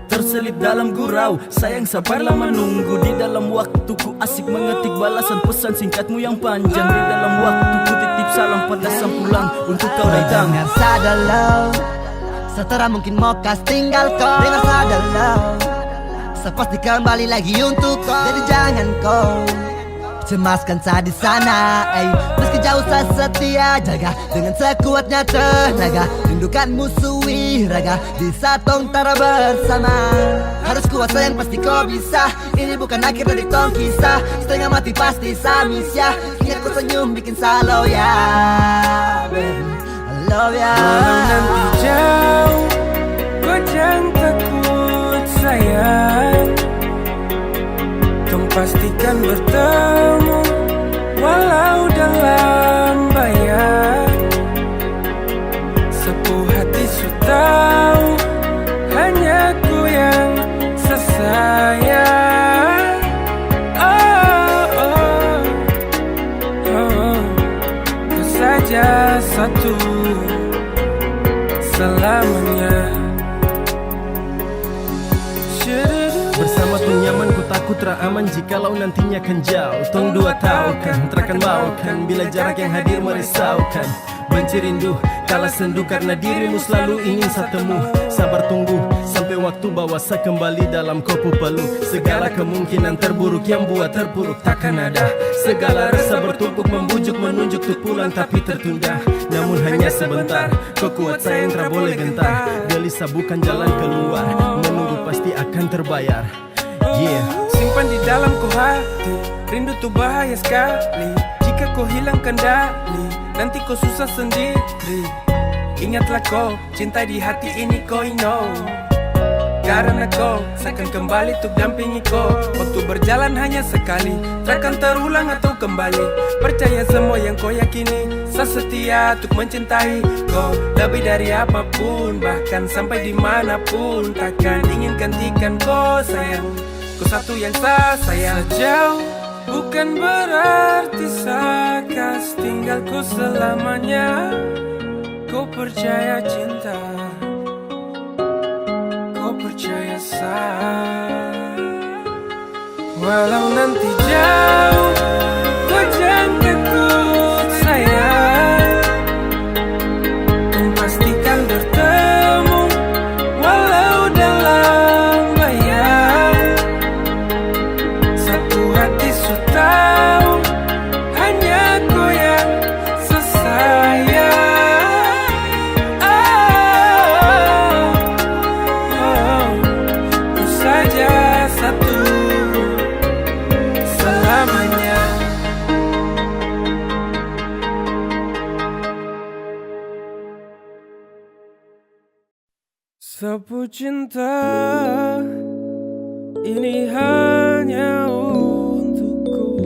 Terselip dalam gurau, sayang sabarlah menunggu. Di dalam waktuku asik mengetik balasan pesan singkatmu yang panjang. Di dalam waktuku titip salam pada sang pulang untuk kau datang. Dengar sa dolo, sa tra mungkin mo kas tinggal ko. Dengar sa dolo, sa pasti kembali lagi untuk ko. Jadi jangan ko cemaskan sa di sana, ey. Meski jauh sa setia, jaga dengan sekuatnya tenaga. Rindukan musuhi raga, di saat tong tara bersama. Harus kuat sayang, pasti ko bisa. Ini bukan akhir dari tong kisah. Setengah mati pasti sa miss ya. Ingat ko senyum bikin sa loyal, baby. I love ya. Walau nanti jauh, ko jang takut sayang. Tong pastikan bertemu, walau dalam bayang. Sapu hati su tahu, hanya ku yang sa sayang. Oh, oh, oh, oh. Ko saja satu selamanya. Bersama tong nyaman, ku takut tra aman jikalau nantinya kan jauh. Tong dua tahu kan, tra kan mau kan, bila jarak yang hadir merisaukan. Benci rindu, kalah sendu karena dirimu selalu ingin sa temu. Sabar tunggu, sampai waktu bawa sa kembali dalam kopu pelu. Segala kemungkinan terburuk yang buat terpuruk takkan ada. Segala rasa bertumpuk membujuk menunjuk tuh pulang tapi tertunda. Namun hanya sebentar, kekuat saya yang tak boleh gentar. Gelisah bukan jalan keluar, menunggu pasti akan terbayar. Yeah. Simpan di dalam ko hati, rindu tu bahaya sekali. Jika ko hilang kendali, nanti ko susah sendiri. Ingatlah ko, cinta di hati ini ko, you know. Karena ko, saya akan kembali tuk dampingi ko. Waktu berjalan hanya sekali, takkan terulang atau kembali. Percaya semua yang ko yakini, saya setia tuk mencintai ko. Lebih dari apapun, bahkan sampai dimanapun, takkan ingin gantikan ko sayang. Ko satu yang sa sayang. Sejauh bukan berarti sa kas tinggal ko selamanya. Ko percaya cinta, ko percaya sa. Walau nanti jauh, ko jang takut sayang. Kong pastikan bertemu walau dalam bayang. Satu hati su tahu, hanya ko yang sa sayang. Oh, oh, oh. Ku saja satu selamanya. Sa pu cinta ini hanya untukku.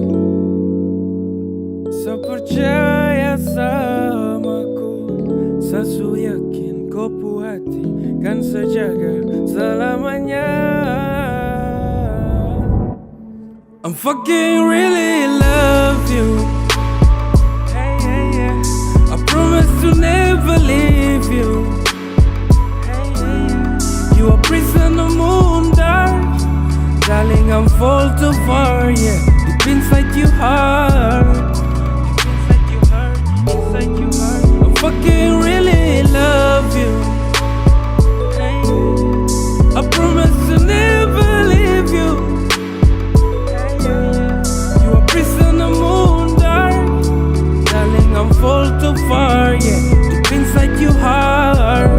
Sa percaya sama ko, sa su yakin ko pu hati kan sa jaga selamanya. I'm fucking really love you. I promise to never leave you. You a prisoner moon dark. Darling, I'm fall too far, yeah. Deep inside your heart. I fucking really love you. I promise to never leave you. You a prisoner moon dark. Darling, I'm fall too far, yeah. Deep inside your heart.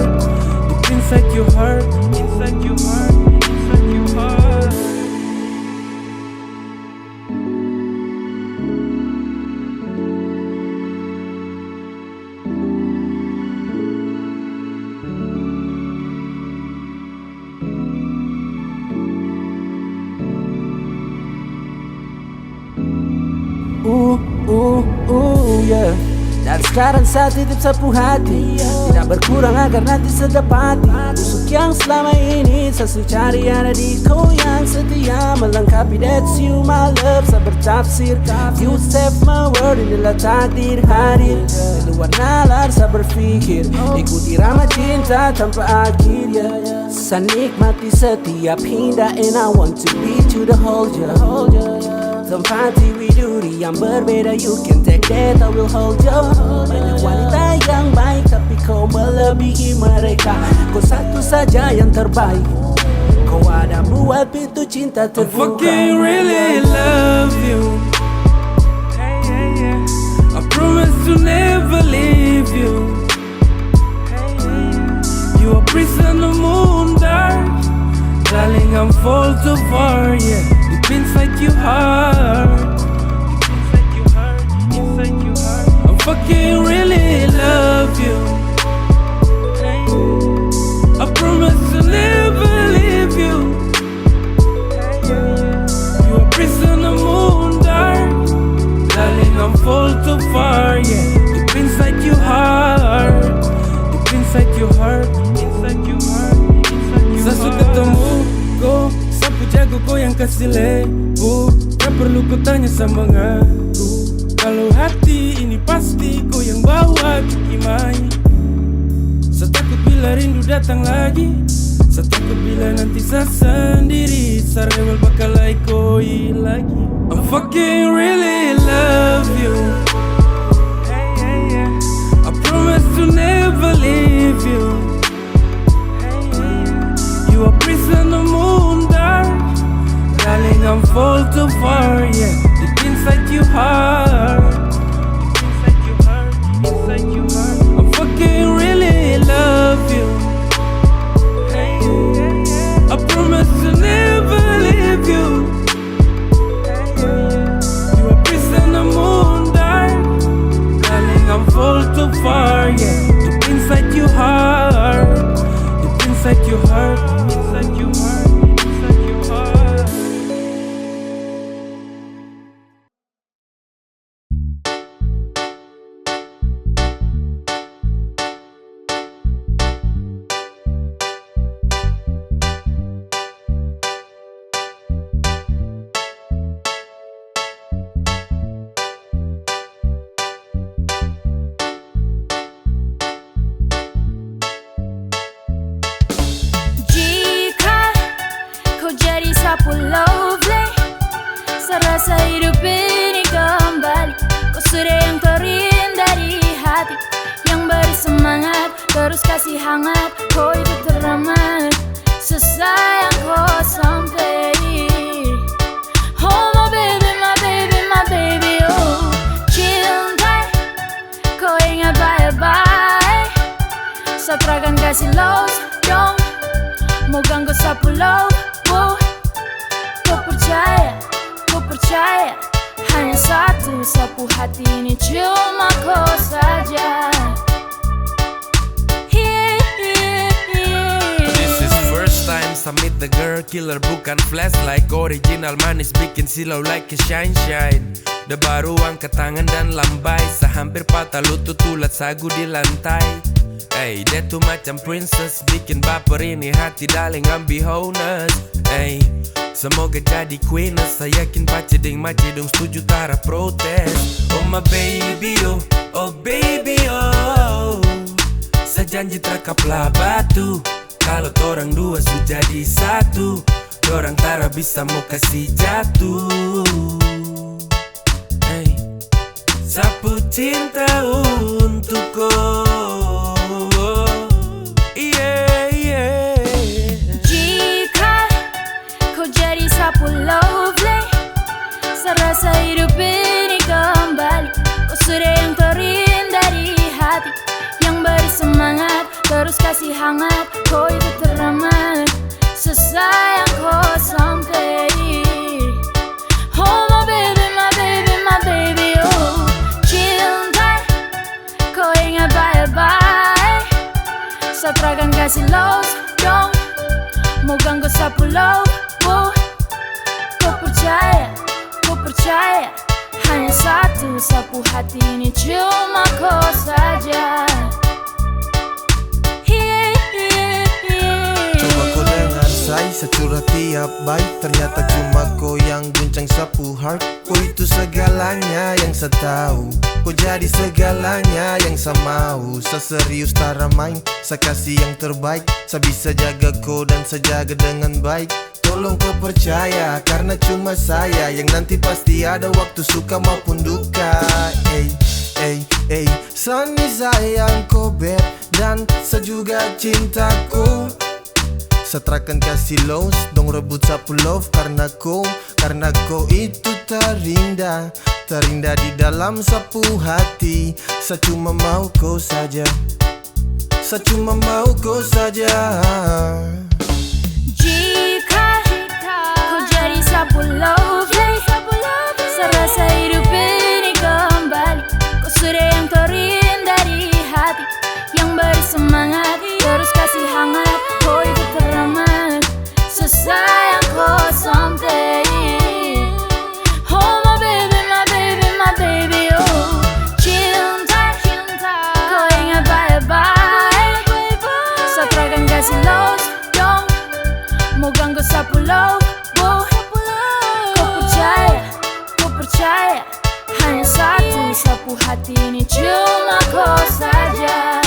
Deep inside your heart. Inside your heart. Inside your heart. Uh, uh, uh, yeah. Dan sekarang sa titip sa pu hati, tidak berkurang agar nanti sa dapati. Busuk yang selama ini sa su cari ada di ko yang setia melengkapi. That's you, my love, sa bertafsir. You save my world, inilah takdir hadir. Di luar nalar sa berpikir, ikuti irama cinta tanpa akhir, yeah. Sa nikmati setiap indah, and I want to be to the whole, yeah. Tempati widuri yang berbeda, you can take that, I will hold you. Banyak wanita yang baik, tapi kau melebihi mereka. Kau satu saja yang terbaik. Kau ada buat pintu cinta terbuka. I fucking really love you. I promise to never leave you. You a prisoner moon dark. Darling, I'm fall too far, yeah. Deep inside your heart. I fucking really love you. I promise to never leave you. You a prisoner moon dark. Darling, I'm fall too far, yeah. Deep inside your heart. Deep inside your heart. Inside your heart. Inside your heart. Sa su ketemu ko, sa pu jago ko yang kasi lebu. Tak perlu ko tanya sama ngaku. Kalau hati ini pasti ko yang bawa ki mai. Sa takut bila rindu datang lagi. Sa takut bila nanti sa sendiri. Sa rewel bakal lai koi lagi. I'm fucking really love you. I promise To never leave you. You are prison on the moon, dark. Darling, I'm fall too far, yeah. Deep inside your heart. Deep inside your heart, inside your heart. I fucking really love you. I promise to never leave you. You are prison on the moon, dark. Darling, I'm fall too far, yeah. Deep inside your heart, deep inside your heart, inside your heart, inside your heart. Jika kau jadi sapu love, sa rasa hidup ini kembali. Kau sudah yang terindah di hati, yang beri semangat, terus kasih hangat. Kau itu teramat, so sayang kau sampai. Oh my baby, my baby, my baby, oh cinta. Kau ingat bae-bae, sa tra akan kasih lost dong. Mau ganggu sapu love, oh. Kau percaya, kau percaya, hanya satu sapu hati ini cuma kau saja. Yeah, yeah, yeah. This is first time sa meet the girl killer, bukan flashlight. Original manis bikin silau like a shine shine. Da baru angkat tangan dan lambai, sa hampir patah lutut, ulat sagu di lantai. Ey, dia tu macam princess, bikin baper ini hati, darling, I'm be honest. Ey, semoga jadi queen, sa yakin pace deng mace dong setuju, tara protes. Oh my baby, oh, oh baby, oh. Sa janji tra kapla batu. Kalo torang dua su jadi satu, dorang tara bisa mo kasi jatuh. Ey, sapu cinta untuk ko. Yeah, yeah. Jika kau jadi sapu love, sa rasa hidup ini kembali. Kau sudah yang terindah di hati, yang beri semangat, terus kasih hangat. Kau itu teramat, so sayang kau sampai. Oh my baby, my baby, my baby, oh cinta. Kau ingat bae-bae, sa tra akan kasih lost dong. Mau ganggu sapu love, oh. Kau percaya, kau percaya, hanya satu sapu hati ini cuma kau saja. Yeah, yeah, yeah. Coba kau dengar, say, sa curhat tiap baik, ternyata cuma kau yang guncang sapu heart. Kau itu segalanya yang sa tahu, kau jadi segalanya yang sa mau. Sa serius, tara main, sa kasih yang terbaik. Sa bisa jaga kau dan sa jaga dengan baik. Tolong kau percaya, karena cuma saya yang nanti pasti ada waktu suka maupun duka. Ey, ey, ey, sa ni sayang kau, beb, dan sa juga cinta kau. Sa tra akan kasih lost, dong rebut sapu love karena kau, karena kau itu terindah, terindah di dalam sapu hati. Sa cuma mau kau saja. Sa cuma mau kau saja. Jika kau jadi sapu love, sa rasa hidup ini kembali. Kau sudah yang terindah di hati, yang beri semangat, terus kasih hangat. Kau itu teramat, so sayang kau sampai. Oh my baby, my baby, my baby, oh cinta, cinta. Kau ingat bae-bae, sa tra akan kasih lost dong. Mau ganggu sapu love, oh. Kau percaya, kau percaya, hanya satu sapu hati ini cuma kau saja.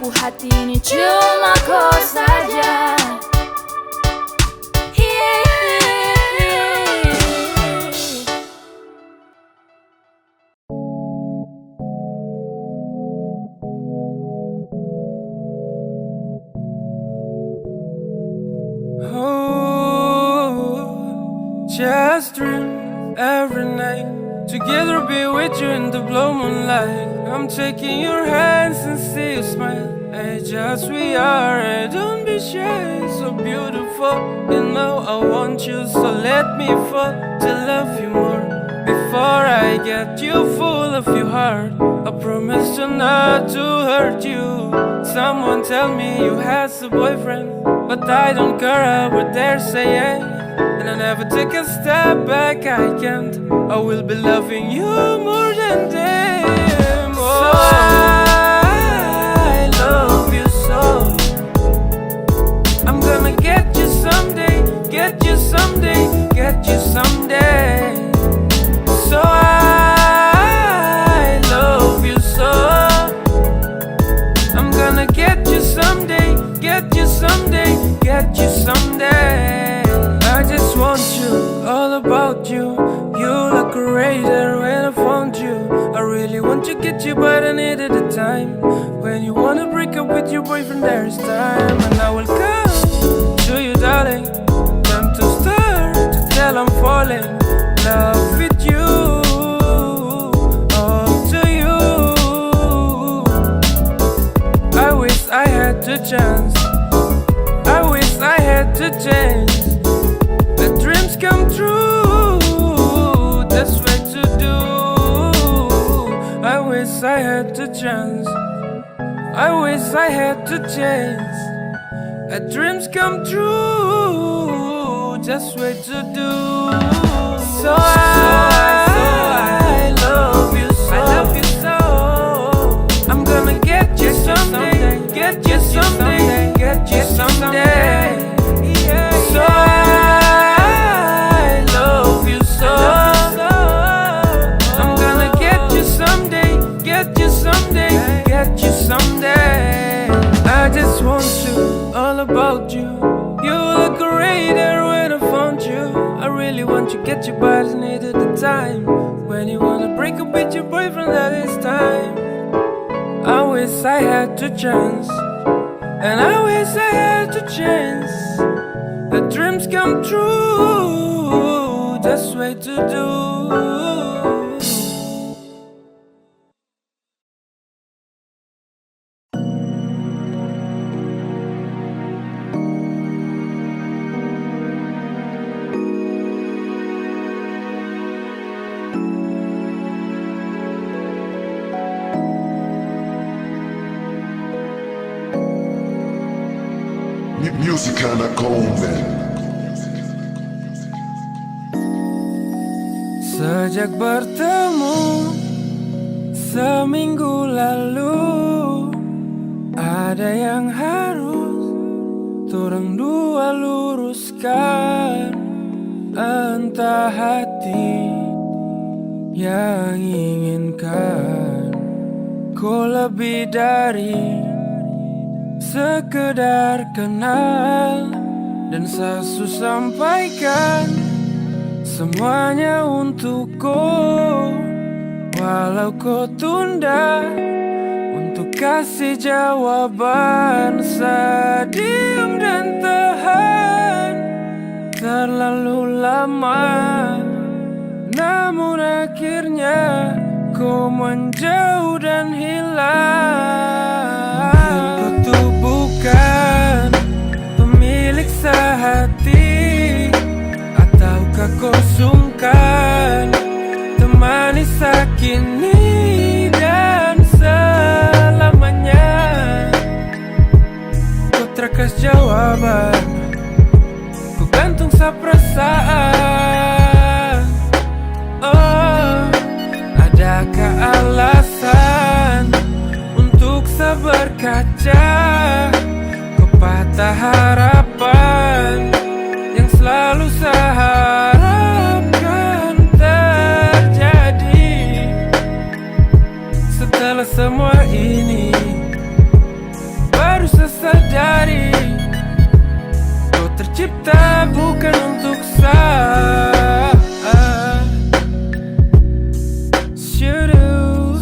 Hati ini cuma kau saja. Oh, just dream every night. Together be with you in the blue moonlight. I'm taking your hands and see you smile. Hey, just we are. Hey, don't be shy, so beautiful. You know I want you, so let me fall to love you more. Before I get you full of your heart, I promise you not to hurt you. Someone tell me you has a boyfriend, but I don't care what they're saying. And I never take a step back, I can't. I will be loving you more than them. Oh, I love you so. I'm gonna get you someday, get you someday, get you someday. So I love you so. I'm gonna get you someday, get you someday, get you someday. I just want you, all about you. You look great there when I found you. I really want to get you, but I needed the time. When you wanna break up with your boyfriend, there is time. And I will come to you, darling. Time to start to tell I'm falling love with you. All to you. I wish I had the chance. I wish I had the chance. The dreams come true. That's way to do. I wish I had the chance. I wish I had the chance. A dreams come true. Just way to do. So I love you so. I love you so. I'm gonna get you someday. Get you someday. Get you someday. So I love you so. I'm gonna get you someday. Get you someday. Get you someday. I just want you, all about you. You look great there when I found you. I really want to get you, but I needed the time. When you wanna break up with your boyfriend, that is time. I wish I had the chance. And I wish I had the chance. The dreams come true. That's way to do. Music Anaconda. Sejak bertemu seminggu lalu, ada yang harus torang dua luruskan. Entah hati yang inginkan ko lebih dari sekedar kenal, dan sa su sampaikan semuanya untuk ko. Walau ko tunda untuk kasih jawaban, sa diam dan tahan terlalu lama. Namun akhirnya ko menjauh dan hilang. Ko tu bukan pemilik sehati, ataukah ko sungkan temani sa kini dan selamanya. Ko tra kas jawaban, ko gantung sa perasaan. Oh, adakah alasan untuk sa berkaca ke patah harapan yang selalu sa harapkan terjadi? Setelah semua ini, Sadari kau tercipta bukan untuk saya. Syuruh.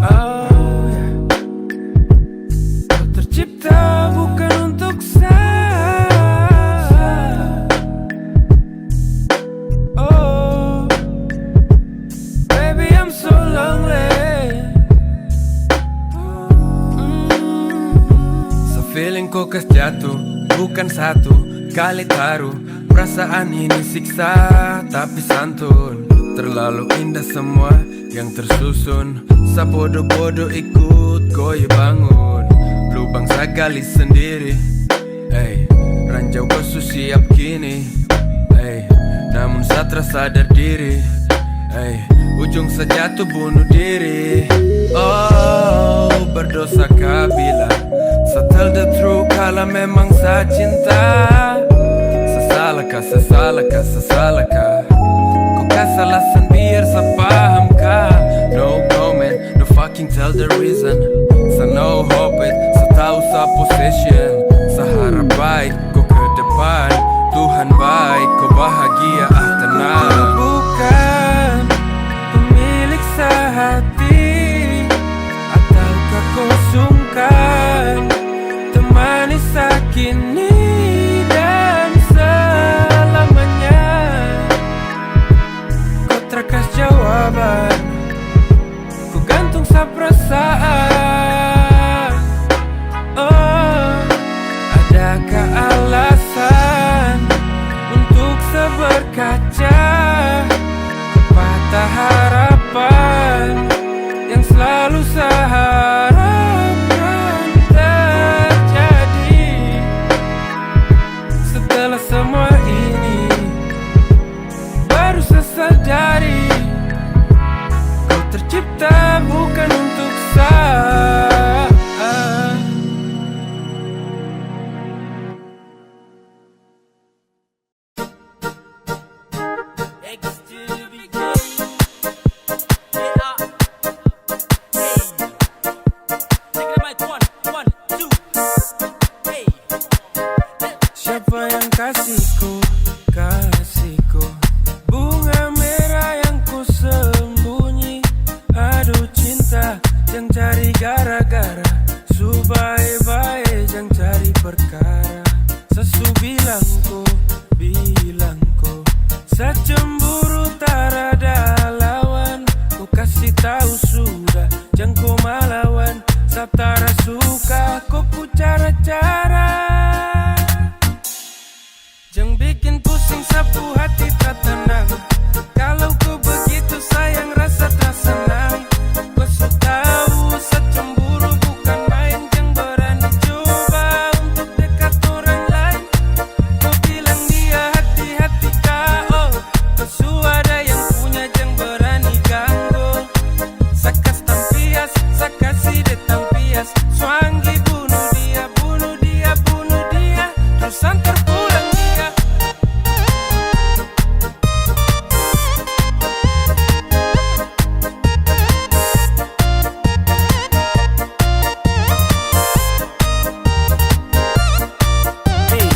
Oh, yeah. Kau tercipta bukan untuk saya. Oh, baby, I'm so lonely. Mm. Sa feeling kau kas jatuh, bukan satu kali taruh. Perasaan ini siksa, tapi santun. Terlalu indah semua yang tersusun. Sa bodoh-bodoh ikut kau bangun. Lubang sa gali sendiri. Ey, ranjau basu siap kini. Ey, namun sa tra sadar diri. Ey, ujung sa jatuh bunuh diri. Oh, berdosa kah bilang sa tell the truth kalau memang sa cinta? Sa salah kah, sa salah kah, sa salah kah? Kau kasih alasan biar sa paham kah? No comment, no fucking tell the reason. Sa no hope it, sa tahu sa position. Sa harap baik kau ke depan. Tuhan baik, kau bahagia, ah, tenang. Kau bukan pemilik sehati, ataukah kau sungkan temani sa kini dan selamanya? Kau tra kas jawaban. Ku gantung sa perasaan. Oh, adakah alasan untuk sa berkaca? Patah harapan yang selalu sa harapkan terjadi. Setelah semua ini, baru sa sadari kau tercipta bukan untuk sa. X to the B J. Yeah. Hey. Check the mic. One, one, two. Hey. Siapa yang kasih ko, kasih ko bunga merah yang ko sembunyi? Aduh cinta, jang cari gara-gara. Su bae-bae, jang cari perkara. Sa su bilang ko, bilang ko, sa cemburu tarada lawan. Ko kasih tahu sudah, jang ko malawan. Sa tara suka ko pu cara-cara. Jang bikin pusing sa pu hati tra tenang. Kalau ko begitu sayang rasa tra senang. Ko su tahu sa cemburu bukan main, jang berani coba untuk dekat orang lain. Ko bilang dia hati-hati ka, oh. Ko su ada yang punya, jang berani ganggu. Sa kas tampias, sa kasih de tampias. Suanggi bunuh dia, bunuh dia, bunuh dia. Terus antar pulang dia. Hey,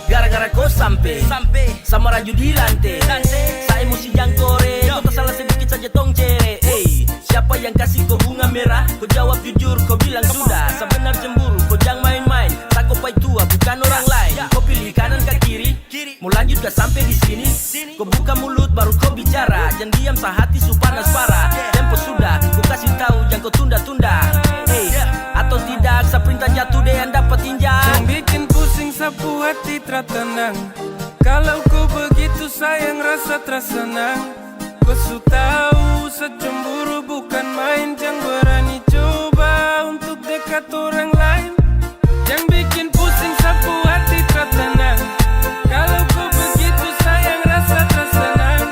gara-gara ko sampe, sampe. Sa maraju di lante. Lante. Sa emosi jang kore. Yo. Ko ta salah sedikit saja tong cere. Hey, siapa yang kasih ko bunga merah? Ko jawab jujur, ko bilang sudah. Sa benar cemburu, ko jang main-main. Sa ko pai tua, bukan orang lain. Ya. Ko pilih kanan ka kiri. Kiri. Mo lanjut ka sampe di sini. Sini. Ko buka mulut, baru ko bicara. Jang diam, sa hati su panas parah. Tempo sudah, ko kasih tahu, jang ko tunda-tunda. Hey, atau tidak, sa perintah jatuh, de yang dapat injak. Jang bikin pusing sa pu hati tra tenang. Kalau ko begitu sayang rasa tra senang. Ko su tahu sa cemburu bukan main, jang berani coba untuk dekat orang lain. Jang bikin pusing sa pu hati tra tenang. Kalau ko begitu sayang rasa tra senang.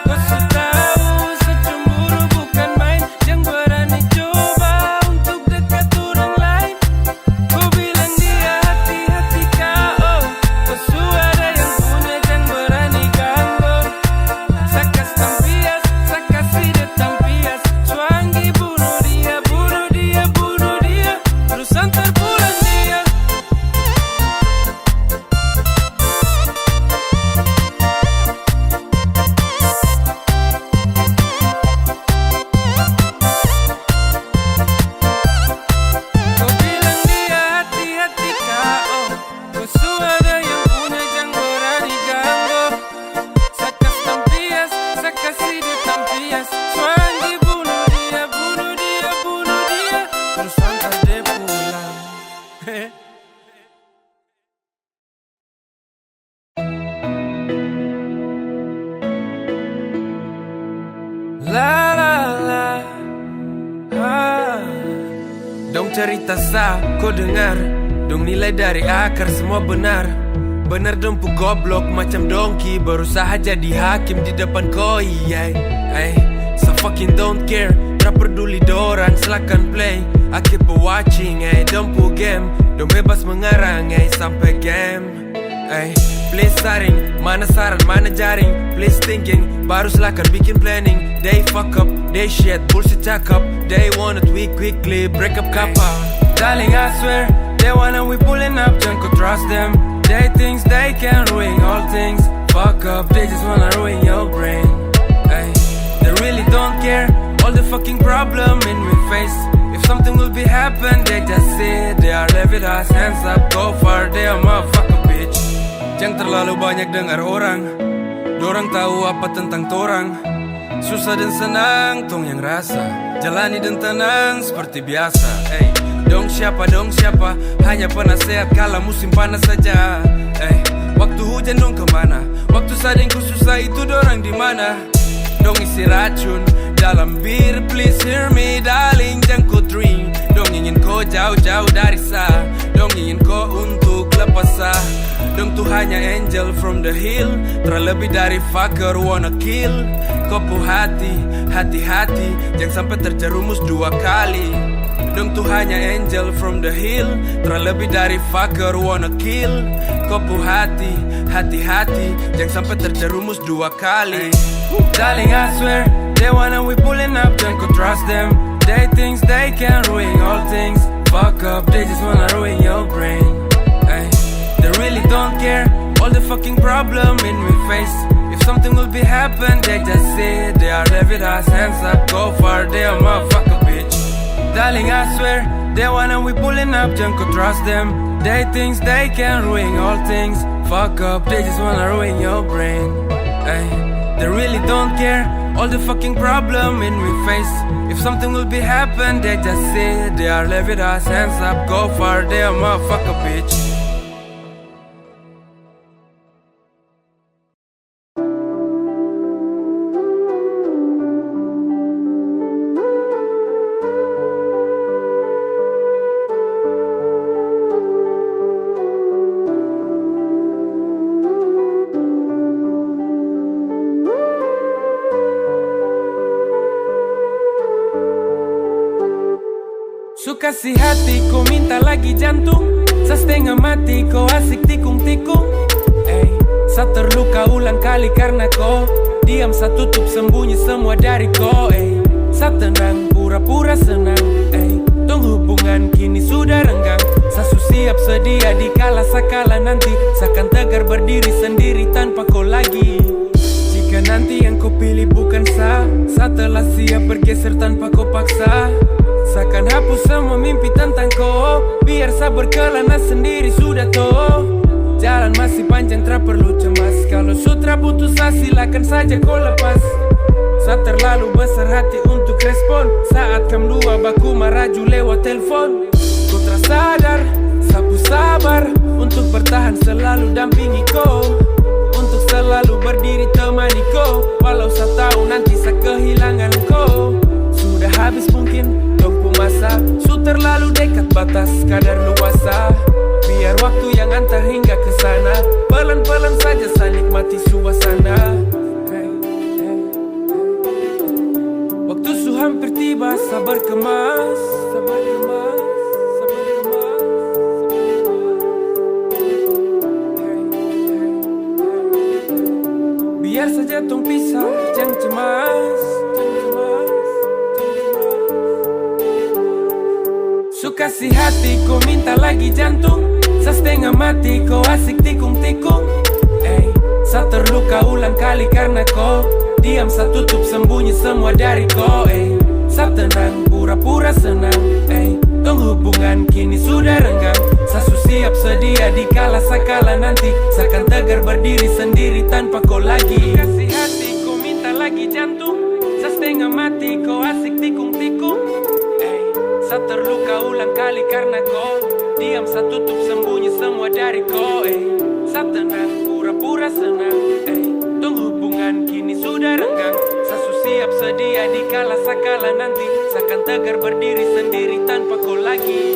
Ko su tahu sa cemburu bukan main, jang berani coba untuk dekat orang lain. Ko bilang dia hati-hati ka, oh. Ko su ada yang punya, jang berani ganggu. Sa kas tampias, sa kasih de tampias. Suanggi bunuh dia, bunuh dia, bunuh dia. Cerita sa, ko dengar. Dong nilai dari akar semua benar. Benar dong pu goblok macam dongki, berusaha jadi hakim di depan koi, yeah. Ay, so fucking don't care. Tra peduli dorang, silakan play. I keep watching, ay, dong pu game. Dong bebas mengarang, ay, sampai game. Ay, please saring, mana saran, mana jaring? Please thinking, baru silakan bikin planning. They fuck up, they shit, bullshit cakap. They want it, we quickly break up kapal. Darling, I swear, they wanna we pulling up, jangan kau trust them. They thinks they can ruin all things. Fuck up, they just wanna ruin your brain. Ay, they really don't care. All the fucking problem in we face. If something will be happen, they just say they are left with us, hands up, go far, they are motherfucker bitch. Jangan terlalu banyak dengar orang. Dorang tahu apa tentang torang? Susah dan senang, tong yang rasa. Jalani dan tenang seperti biasa. Ey, dong siapa, dong siapa? Hanya penasehat kala musim panas saja. Ey, waktu hujan dong kemana? Waktu sadengku susah itu dorang di mana? Dong isi racun dalam bir, please hear me darling, jangan ko drink. Dong ingin ko jauh-jauh dari sa. Dong ingin ko untuk lepas sa. Dong tu hanya angel from the hill. Terlebih dari fucker wanna kill. Ko pu hati, hati-hati, jangan sampai terjerumus dua kali. Dong tu hanya angel from the hill. Terlebih dari fucker wanna kill. Ko pu hati, hati-hati, jangan sampai terjerumus dua kali. Darling, I swear, they wanna we pulling up, jangan ko trust them. They thinks they can ruin all things. Fuck up, they just wanna ruin your brain. Ay, they really don't care. All the fucking problem in we face. If something will be happen, they just say they are left with us, hands up, go far, they are motherfucker bitch. Darling, I swear, they wanna we pulling up, jangan ko trust them. They thinks they can ruin all things. Fuck up, they just wanna ruin your brain. Ay, they really don't care. All the fucking problem in we face. If something will be happen, they just say they are left with us, hands up, go far, they are motherfucker bitch. Su kasih hati ko minta lagi jantung. Sa setengah mati ko asik tikung-tikung. Ey, sa terluka ulang kali karna ko. Diam sa tutup sembunyi semua dari ko. Ey, sa tenang pura-pura senang. Ey, tong hubungan kini sudah renggang. Sa su siap sedia di kala sa kala nanti. Sa kan tegar berdiri sendiri tanpa ko lagi. Jika nanti yang ko pilih bukan sa, sa telah siap bergeser tanpa ko paksa. Sa kan hapus semua mimpi tentang ko, biar sa berkelana sendiri sudah to. Jalan masih panjang, tra perlu cemas. Kalau su tra butuh sa, silakan saja ko lepas. Sa terlalu besar hati untuk respon saat kam dua baku maraju lewat telepon. Ko tra sadar, sa pu sabar untuk bertahan selalu dampingi ko, untuk selalu berdiri temani ko, walau sa tahu nanti sa kehilangan ko. Sudah habis mungkin tong pu masa, su terlalu dekat batas kadar luasa. Biar waktu yang antar hingga ke sana, pelan-pelan saja sa nikmati suasana. Waktu su hampir tiba, sabar kemas, sabar kemas, sabar kemas, sabar kemas. Biar saja tong pisah, jang cemas, jang cemas, jang cemas. Su kasih hati ko minta lagi jantung, sa setengah mati ko asik tikung-tikung. Ey, sa terluka ulang kali karna ko. Diam sa tutup sembunyi semua dari ko. Ey, sa tenang pura-pura senang. Ey, tong hubungan kini sudah renggang. Sa su siap sedia di kala sa kala nanti. Sa kan tegar berdiri sendiri tanpa ko lagi. Kasih hati ko minta lagi jantung. Sa setengah mati ko asik tikung-tikung. Ey, sa terluka ulang kali karna ko. Diam sa tutup sembunyi semua dari ko. Ey, sa tenang pura-pura senang. Ey, tong hubungan kini sudah renggang. Sa su Siap sedia dikala sakala nanti, seakan tegar berdiri sendiri tanpa kau lagi.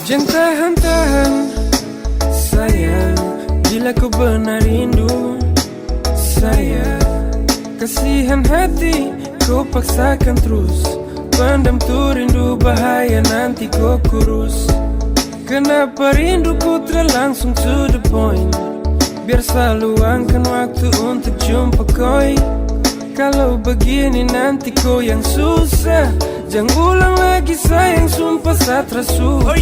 Jangan tahan-tahan, sayang, bila kau benar rindu, sayang. Kasihan hati, kau paksakan terus. Pendam tu rindu, bahaya nanti kau kurus. Kenapa rinduku terlangsung to the point? Biar sa luangkan waktu untuk jumpa koi. Kalau begini nanti kau yang susah. Jangan ulang lagi sayang, sumpah sa tra suka.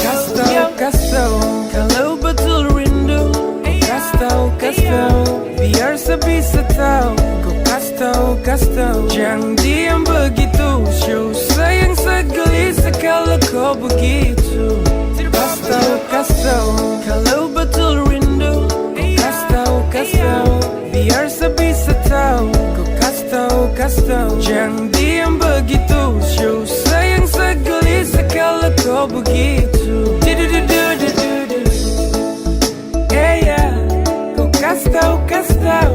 Kas tau, kas tau, kalau betul rindu. Kas tau, kas tau, biar sa bisa tau. Kau kas tau, kas tau, jangan diam begitu. Show sayang sa gelisah kalau kau begitu. Kas tau, kas tau, kalau betul rindu. Kas tau, kas tau, biar sa bisa tau. Kau kas tau, kas tau, jangan diam begitu. Show sayang sa gelisah kalau kau begitu. Du-du-du-du-du-du-du. Eh, ya, kau kas tau, kas tau.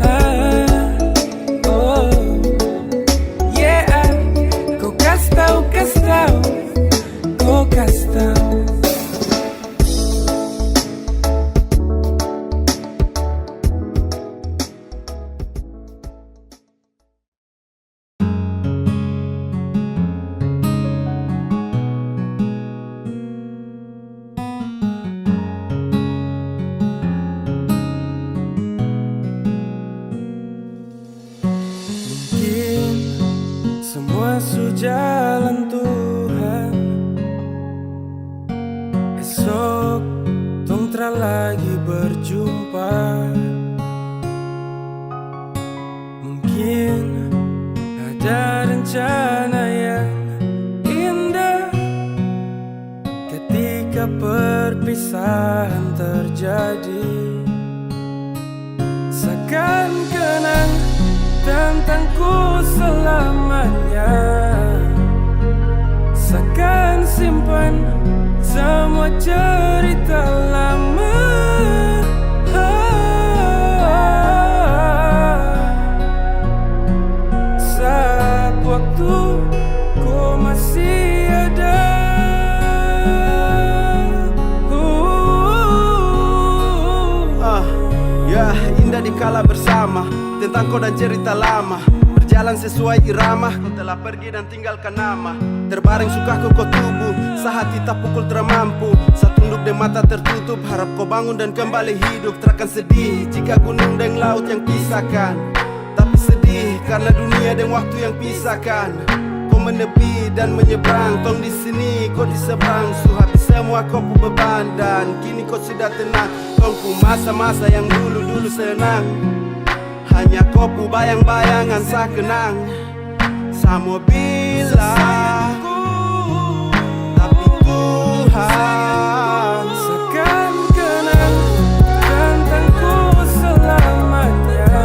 Ah, oh. Yeah, kau kas tau, kas tau. Kau kas tau. Mungkin semua su jalan Tuhan, esok tong tra lagi berjumpa. Mungkin ada rencana yang indah ketika perpisahan terjadi. Sa kan kenang tentangku selamanya. Sa kan simpan semua cerita lama. Saat waktu ko masih ada. Ah, ya, indah dikala bersama. Tentang ko dan cerita lama, berjalan sesuai irama. Ko telah pergi dan tinggalkan nama. Terbaring suka ko, ko tubuh, sa hati tapukul tra mampu. Sa tunduk deng mata tertutup, harap ko bangun dan kembali hidup. Tra akan sedih jika gunung deng laut yang pisahkan, tapi sedih karena dunia deng waktu yang pisahkan. Ko menepi dan menyeberang, tong di sini, ko di seberang. Su habis semua ko pu beban dan kini ko sudah tenang. Tong pu masa-masa yang dulu-dulu senang, hanya ko pu bayang-bayangan sa kenang. Sa mo bilang, tapi Tuhan. Sa kan kenang tentangku selamanya.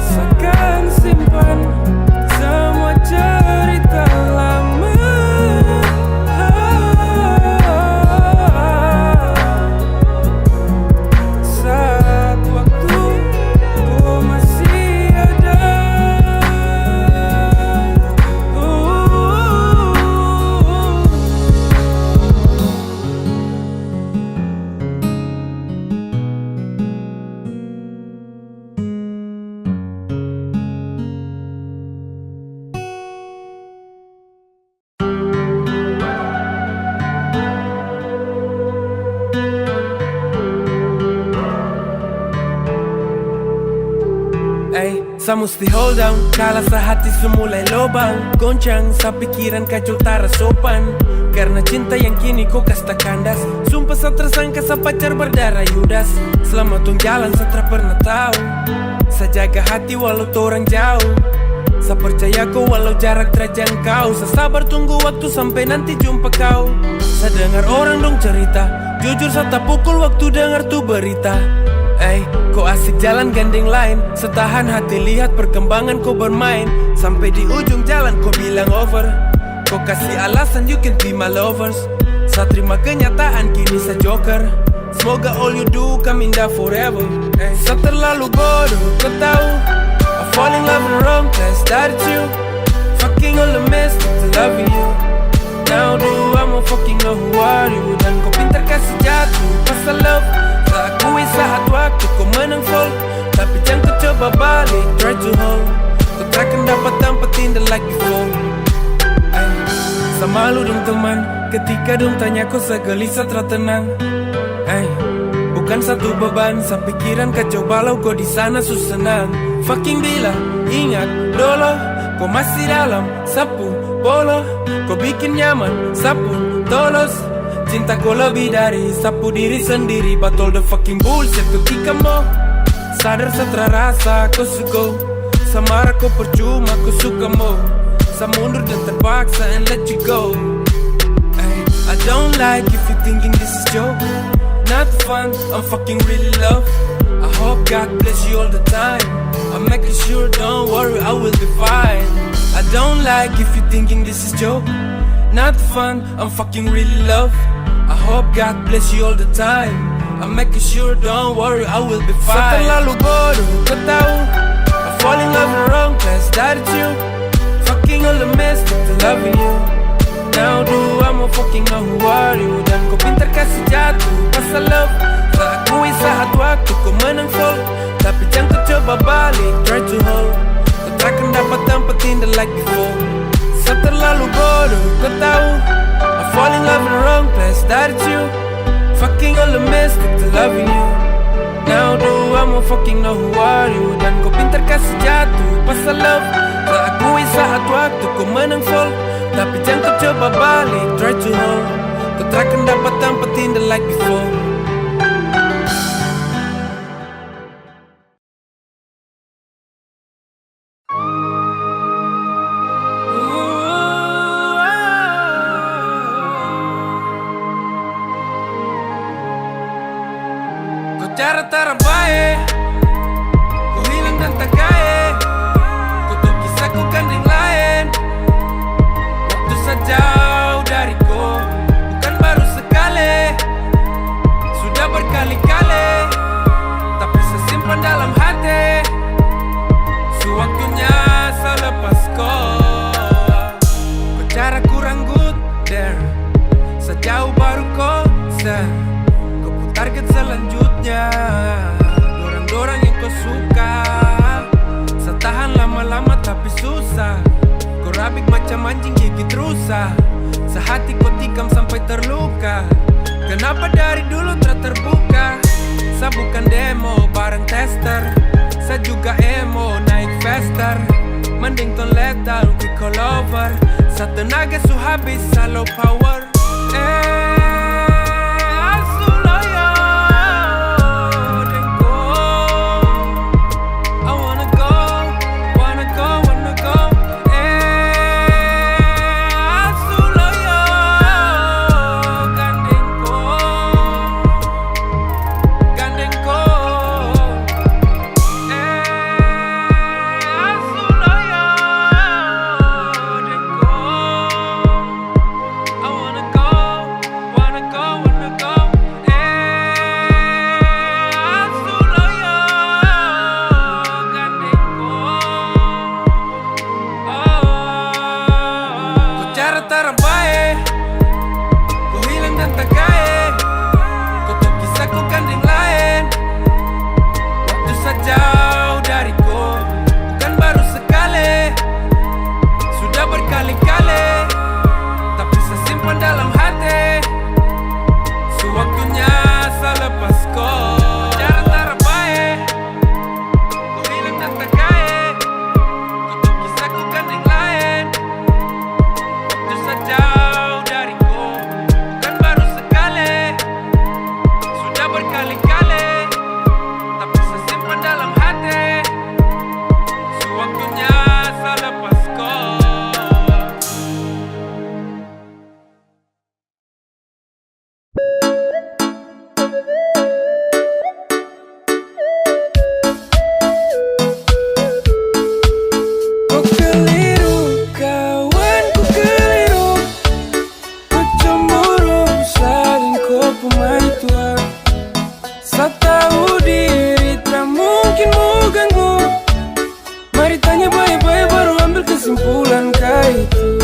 Sa kan simpan semua cerita lama. Saat waktu ko masih ada. Ei, sa musti hold down. Kala sa hati su mulai lobang, goncang, sa pikiran kacau tara sopan. Karena cinta yang kini ko kas ta kandas. Sumpah sa tra sangka sa pacar berdarah Yudas. Selama tong jalan sa tra pernah tau. Sa jaga hati walau torang jauh. Sa percaya ko walau jarak terjangkau, sa sabar tunggu waktu sampai nanti jumpa kau. Sa dengar orang dong cerita, jujur sa tapukul waktu dengar tu berita. Ei, ko asik jalan gandeng lain, sa tahan hati lihat perkembangan ko bermain. Sampai di ujung jalan ko bilang over, ko kasih alasan you can be my lovers. Sa terima kenyataan kini sa joker. Semoga all you do come indah forever. Eh, sa terlalu bodoh, kau tahu. I fall in love in the wrong place, that it's you. Fucking all the mess, to loving you. Now do I more fucking know who are you. Dan kau pintar kasih jatuh pasal love. Sa akui saat waktu kau menang fall, tapi jangan kau coba balik, try to hold. Kau takkan dapat tempat indah like before. Eh, sa malu dong teman, ketika dong tanya ko sa gelisah tra tenang. Ei, bukan satu beban, sa pikiran kacau balau ko di sana su senang. Fucking bila, ingat dolo, ko masih dalam sapu polo, ko bikin nyaman sapu tolos. Cinta ko lebih dari sapu diri sendiri, but all the fucking bullshit ketika mo sadar sa tra rasa ko su go. Sa marah ko percuma ko suka mo. Sa mundur dan terpaksa and let you go. Ay, I don't like if you thinking this is joke. Not fun, I'm fucking really love. I hope God bless you all the time. I'm making sure, don't worry, I will be fine. I don't like if you thinking this is joke. Not fun, I'm fucking really love. I hope God bless you all the time. I'm making sure, don't worry, I will be fine. Sa terlalu bodoh, kau tahu. I fall in love in the wrong place, that it's you. Fucking all the mess, to loving you. Now do I more fucking know who are you. Dan kau pintar kasih jatuh pasal love. Sa akui saat waktu kau menang fall, tapi jangan kau coba balik, try to hold. Kau takkan dapat tempat indah like before. Sa terlalu bodoh, kau tahu. I fall in love in the wrong place, that it's you. Fucking all the mess, to loving you. Now do I more fucking know who are you. Dan kau pintar kasih jatuh pasal love. Sa akui saat waktu kau menang fall, tapi jangan kau coba balik, try to hold. Kau takkan dapat tempat indah like before. Ko cara tarabae, ko hilang dan tagae. Ko toki saku gandeng laen. Waktu sa jauh dari ko, bukan baru sekali, sudah berkali-kali, tapi sa simpan dalam hati. Sewaktunya sa lepas ko. Ko cara kurang good there. Sa jauh baru ko share. Ko pu target selanjutnya. Dorang-dorang yang ko suka. Sa tahan lama-lama tapi susah. Ko rabik macam anjing gigit rusa. Sa hati ko tikam sampai terluka. Kenapa dari dulu tra terbuka? Sa bukan demo bareng tester. Sa juga emo naik faster. Mending tong lethal, quick all over. Sa tenaga su habis, sa low power. Eh, asu loyo deng ko. I wanna go, wanna go, wanna go. Eh, asu loyo gandeng ko, gandeng ko. Eh, asu loyo deng ko. I wanna go, Kesimpulan ka itu.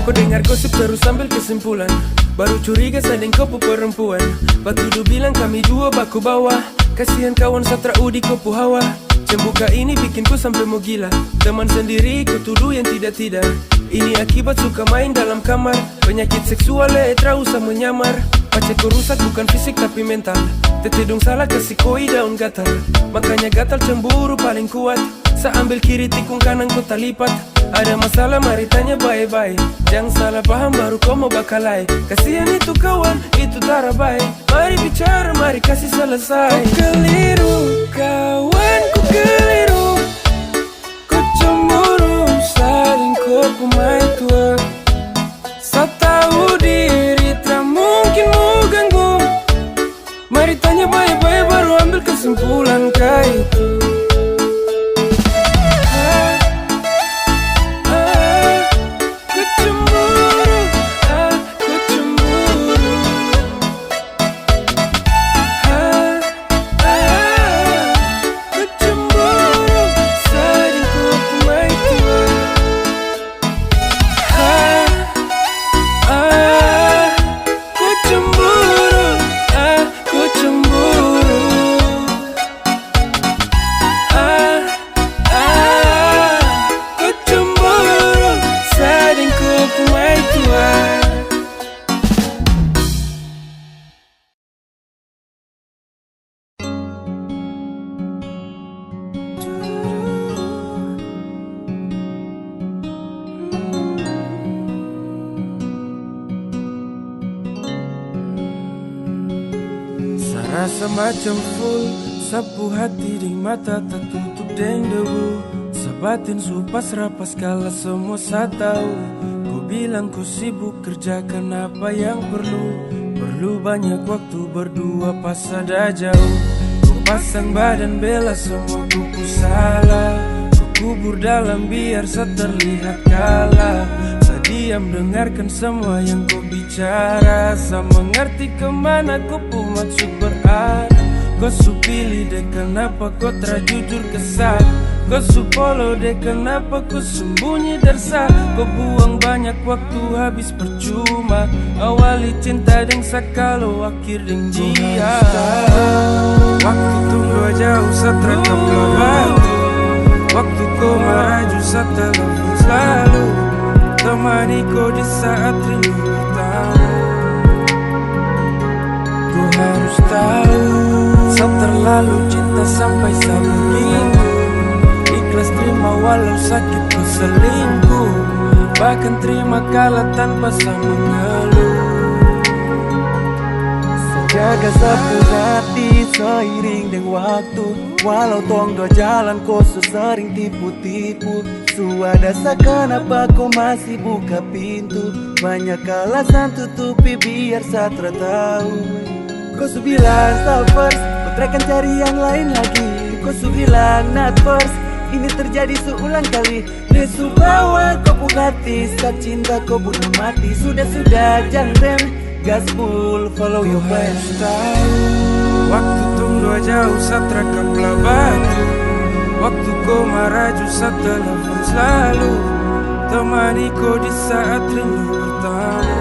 Ko dengar gosip terus ambil kesimpulan, baru curiga sa deng ko pu perempuan. Batudu bilang kami dua baku bawa. Kasihan kawan Satra Udi ko pu hawa. Cembuka ini bikin ku sampe mo gila. Teman sendiri ko tuduh yang tidak-tidak. Ini akibat suka main dalam kamar. Penyakit seksual eh trau sa menyamar. Pace ko rusak bukan fisik tapi mental. Tete dong salah kasi koi daun gatal. Makanya gatal cemburu paling kuat. Sa ambil kiri tikung kanan ko talipat. Ada masalah mari tanya bae-bae. Jang salah paham baru ko mo bakalae. Kasihan itu kawan, itu tara bae. Mari bicara, mari kasi selesai. Ko keliru kawan, ko keliru. Ko cemburu sa deng ko pu maitua. Sa tau diri tra mungkin mo ganggu. Mari tanya bae-bae baru ambil kesimpulan ka itu. Ah, ah, ku cemburu, ah, ku cemburu. Ah, ah, ku cemburu, sa deng ko pu maitua. Ah, ah, ku cemburu, ah, ku cemburu. Ah, ah, ku cemburu, sa deng ko pu maitua. Sa rasa macam full, sa pu hati deng mata tatutup deng debu. Sa batin su pasrah pas kala semua sa tau. Ko bilang ko sibuk kerjakan apa yang perlu. Perlu banyak waktu berdua pas ada jauh. Ko pasang badan bela semua ko pu salah. Ko kubur dalam biar sa terlihat kalah. Sa diam dengarkan semua yang ko bicara. Sa mengerti kemana ko pu maksud berada. Ko su pilih de kenapa ko tra jujur ke sa. Ko su follow de kenapa ko sembunyi dari sa. Ko buang banyak waktu habis percuma. Awali cinta deng sa kalo akhir deng dia. Waktu tong dua jauh sa tra kapla batu. Waktu ko maraju sa telepon selalu. Temani ko di saat rindu pertama. Ko harus tahu, sa terlalu cinta sampai sa begitu. Ikhlas terima walau sakit ko selingkuh. Bahkan terima kalah tanpa sa mengeluh. Sa jaga sa pu hati seiring deng waktu. Walau tong dua jalan ko su sering tipu-tipu. Su ada sa kenapa ko masih buka pintu. Banyak alasan tutupi biar sa tra tahu. Ko su bilang stop first, ko tra akan cari yang lain lagi. Ko su bilang not first, ini terjadi seulang kali. De su bawa ko pu hati, sa cinta ko bunuh mati. Sudah-sudah jang rem, gas full, follow your plan. Waktu tong dua jauh sa tra kapla batu. Waktu ko maraju sa telepon selalu. Temani ko di saat rindu bertamu.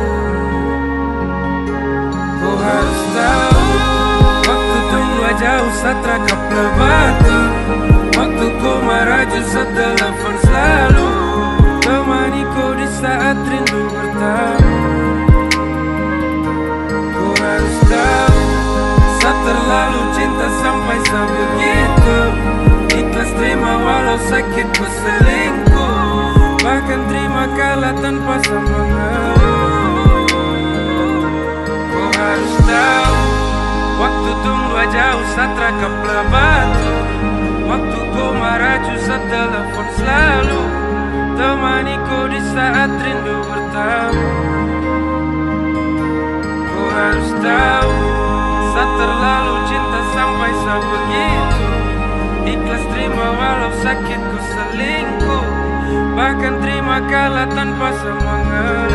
Ko harus tahu, waktu tong dua jauh sa tra kapla batu. Waktu ko maraju sa telepon selalu. Temani ko di saat rindu bertamu. Ko harus tahu, sa terlalu cinta sampai sa begitu. Ikhlas terima walau sakit ko selingkuh. Bahkan terima kalah tanpa sa mengeluh. Ko harus tahu, waktu tong dua jauh sa tra kapla batu. Waktu ko maraju sa telepon selalu. Temani ko di saat rindu bertamu. Ko harus tahu, sa terlalu cinta sampai sa begitu. Ikhlas terima walau sakit ku selingkuh, bahkan terima kalah tanpa semangat.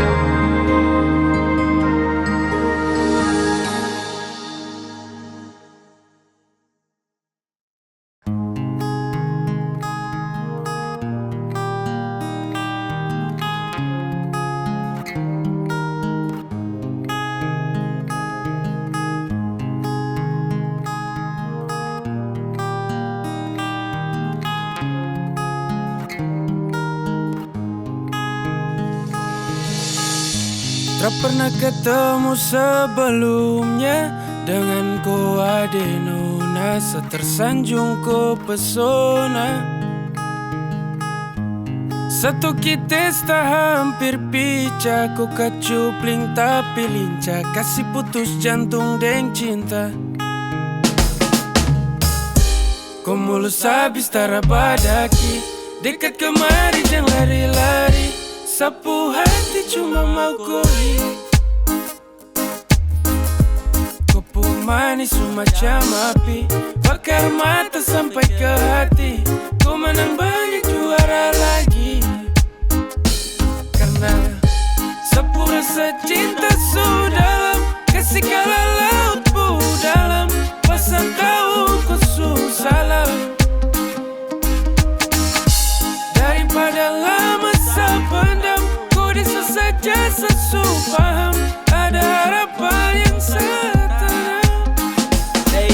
Tra pernah ketemu sebelumnya dengan ko ade nona, sa tersanjung ko pesona. Satu kita sta hampir picah, ko kacupling tapi lincah, kasi putus jantung deng cinta. Ko mulus habis tara badaki, dekat kemari jang lari-lari, sapu hati cuma mau koi. Ko pu manis su macam api, bakar mata sampai ke hati. Ko menang banyak juara lagi. Karena sapu rasa cinta su dalam, kasi kalah laut pu dalam, pas sa tau ko su salah. Daripada lama sa pendam, ko desa saja sa su paham. Ada harapan yang sa tanam. Hey,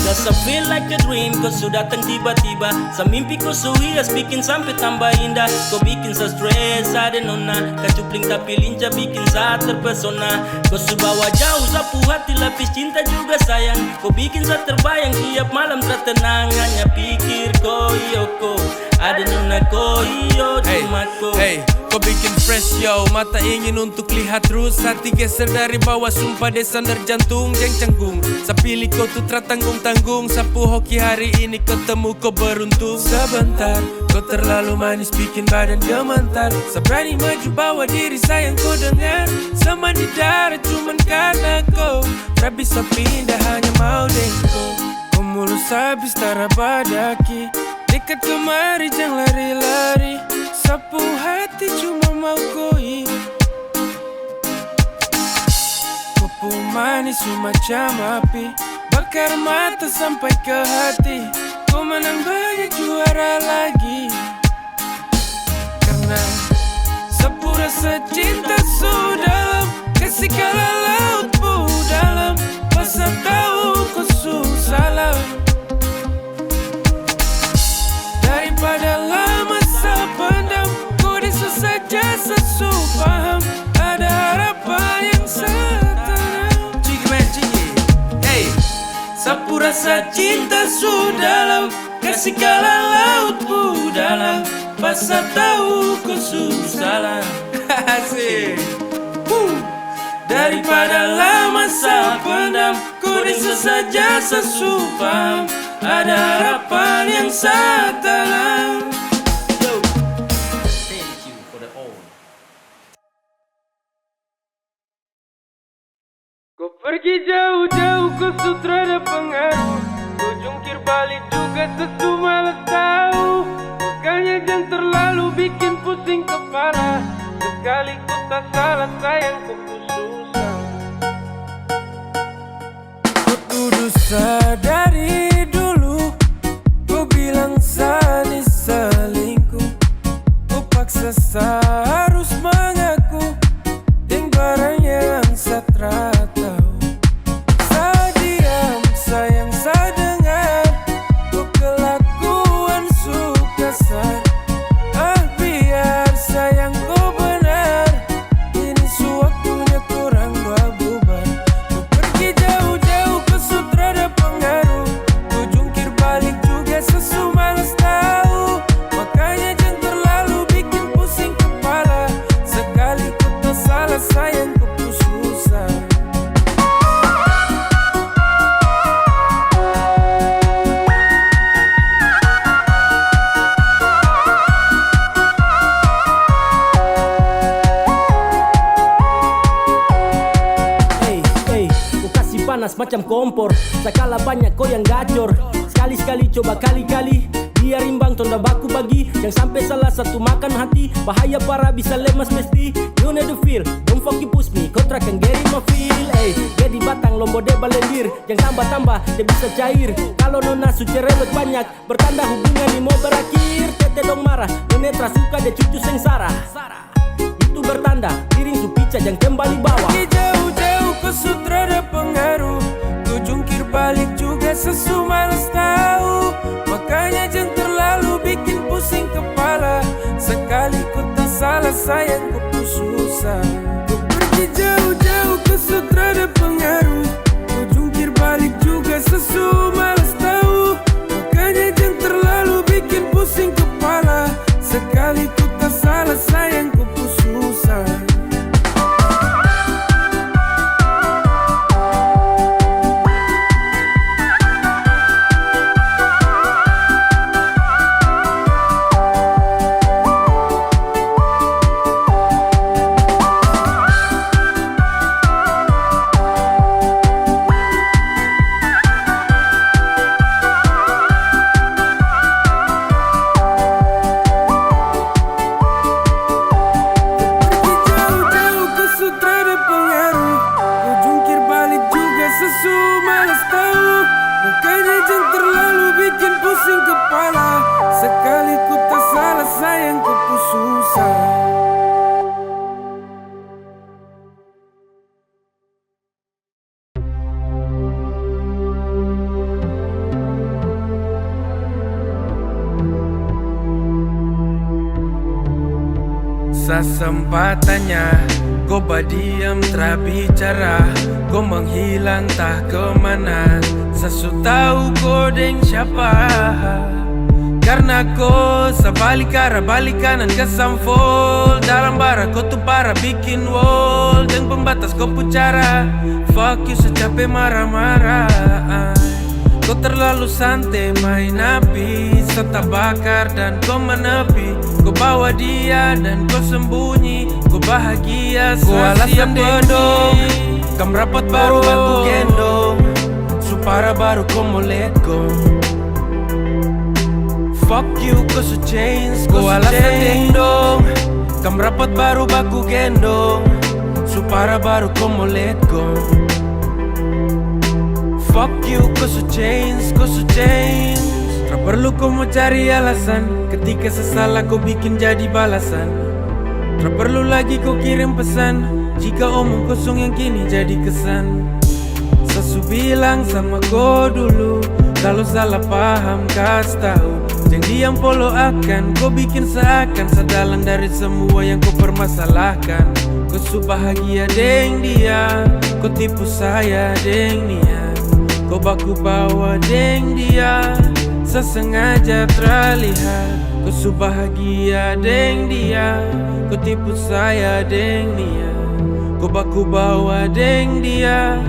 just I feel like a dream, ko su datang tiba-tiba. Sa mimpi ko su hias, bikin sampe tambah indah. Ko bikin sa stres, ade nona. Kacupling tapi lincah, bikin sa terpesona. Ko su bawa jauh, sapu hati, lapis cinta juga sayang. Ko bikin sa terbayang, tiap malam tra tenang, hanya pikir ko, iyo ko. Ade nona ko, iyo, hey, cuma ko. Hey, ko bikin fresh yo, mata ingin untuk lihat terus. Hati geser dari bawah, sumpah de sandar jantung deng canggung. Sa pilih ko tu tra tanggung-tanggung, sapu hoki hari ini ketemu ko beruntung. Sebentar, ko terlalu manis bikin badan gemetar. Sa berani maju bawa diri sayang ko dengar. Sa mandi darah cuman karena ko, tra bisa pindah hanya mau deng ko. Ko mulus habis tara badaki, dekat kemari jang lari-lari, sapu hati cuma mau koi. Ko pu manis su macam api, bakar mata sampai ke hati. Ko menang banyak juara lagi. Karena sapu rasa cinta su dalam, kasi kalah laut pu dalam, pas sa tau ko su salah. Daripada lama sa pendam, ko desa saja sa su paham. Ada harapan yang sa tanam. Chiki man, chiki. Hey. Sapu rasa cinta su dalam, kasi kalah laut pu dalam, pas sa tau ko su salah. Asik. Huh. Daripada lama sa pendam, ko desa saja sa su paham. Ada harapan yang sa tanam. Yo. Thank you for the all. Ko pergi jauh-jauh, ko su trada pengaruh. Ko jungkir balik juga, sa su malas tau. Makanya jang terlalu bikin pusing kepala. Sekali ko ta salah, sayang, ko pu susah. Ko tuduh sa dari dulu, ko bilang sa ni selingkuh. Ko paksa sa harus mengaku deng barang yang sa tra tau. Sa diam, sayang, sa dengar, ko kelakuan su kasar. Ah, biar, sayang, ko benar. Ini su waktunya torang dua bubar. Ko pergi jauh-jauh, ko su trada pengaruh. Ko jungkir balik juga, sa su malas tau. Makanya jang terlalu bikin pusing kepala. Sekali ko ta salah, sayang, ko pu susah. Hey, hey, ko kasi panas macam kompor. Sa kalah banyak, ko yang gacor. Kali-kali coba kali-kali, biar imbang, tong da baku bagi. Jang sampe salah satu makan hati, bahaya parah, bisa lemas besti. You know the feel, don't fucking push me, kau tra akan geri ma feel. Ey, jadi batang lombo de balendir, jang tambah-tambah, de bisa cair. Kalo nona su cerewet banyak, bertanda hubungan ni mau berakhir. Tete dong marah, nona tra suka de cucu sengsara. Itu bertanda piring su pica, jang kembali bawah. Pergi jauh-jauh, ko su tra ada pengaruh. Ko jungkir balik juga, sa su malas tahu. Makanya jang terlalu bikin pusing kepala. Sekali ko ta salah, sayang, ko pu susah. Ko pergi jauh-jauh, ko su tra ada pengaruh. Ko jungkir balik juga, sa su malas tahu. Makanya jang terlalu bikin pusing kepala. Sekali ko ta salah, sayang, ko pu susah. Pergi jauh-jauh, ko su tra ada pengaruh. Ko jungkir balik juga, sa su malas tahu. Makanya jang terlalu bikin pusing kepala. Sekali ko ta salah, sayang, ko pu susah. Sa sempat tanya, ko badiam tra bicara, ko menghilang tah kemana? Sa su tahu ko deng siapa. Karna ko sa balik arah, balik kanan, kasam fold dalam bara, ko tu para bikin wall deng pembatas ko pu cara. Fuck you, sa cape marah-marah. Ko terlalu sante main api, sa tabakar dan ko menepi. Ko bawa dia dan ko sembunyi, ko bahagia, ko sa alasan siap deng pedong. Kam rapat baru baku gendong, su para baru ko mo let go. Fuck you, ko su change, ko alasan deng dong. Kam rapat baru baku gendong, su para baru ko mo let go. Fuck you, ko su change, ko su change. Tra perlu ko mo cari alasan, ketika sa salah ko bikin jadi balasan. Tra perlu lagi ko kirim pesan, jika omong kosong yang kini jadi kesan. Sa su bilang sama ko dulu, kalo salah paham kas tahu. Deng diam polo akan, ko bikin seakan sa dalang dari semua yang ko permasalahkan. Ko su bahagia deng dia, ko tipu saya deng niat. Ko baku bawa deng dia, sa sengaja tra lihat. Ko su bahagia deng dia, ko tipu saya deng niat. Ko baku bawa deng dia,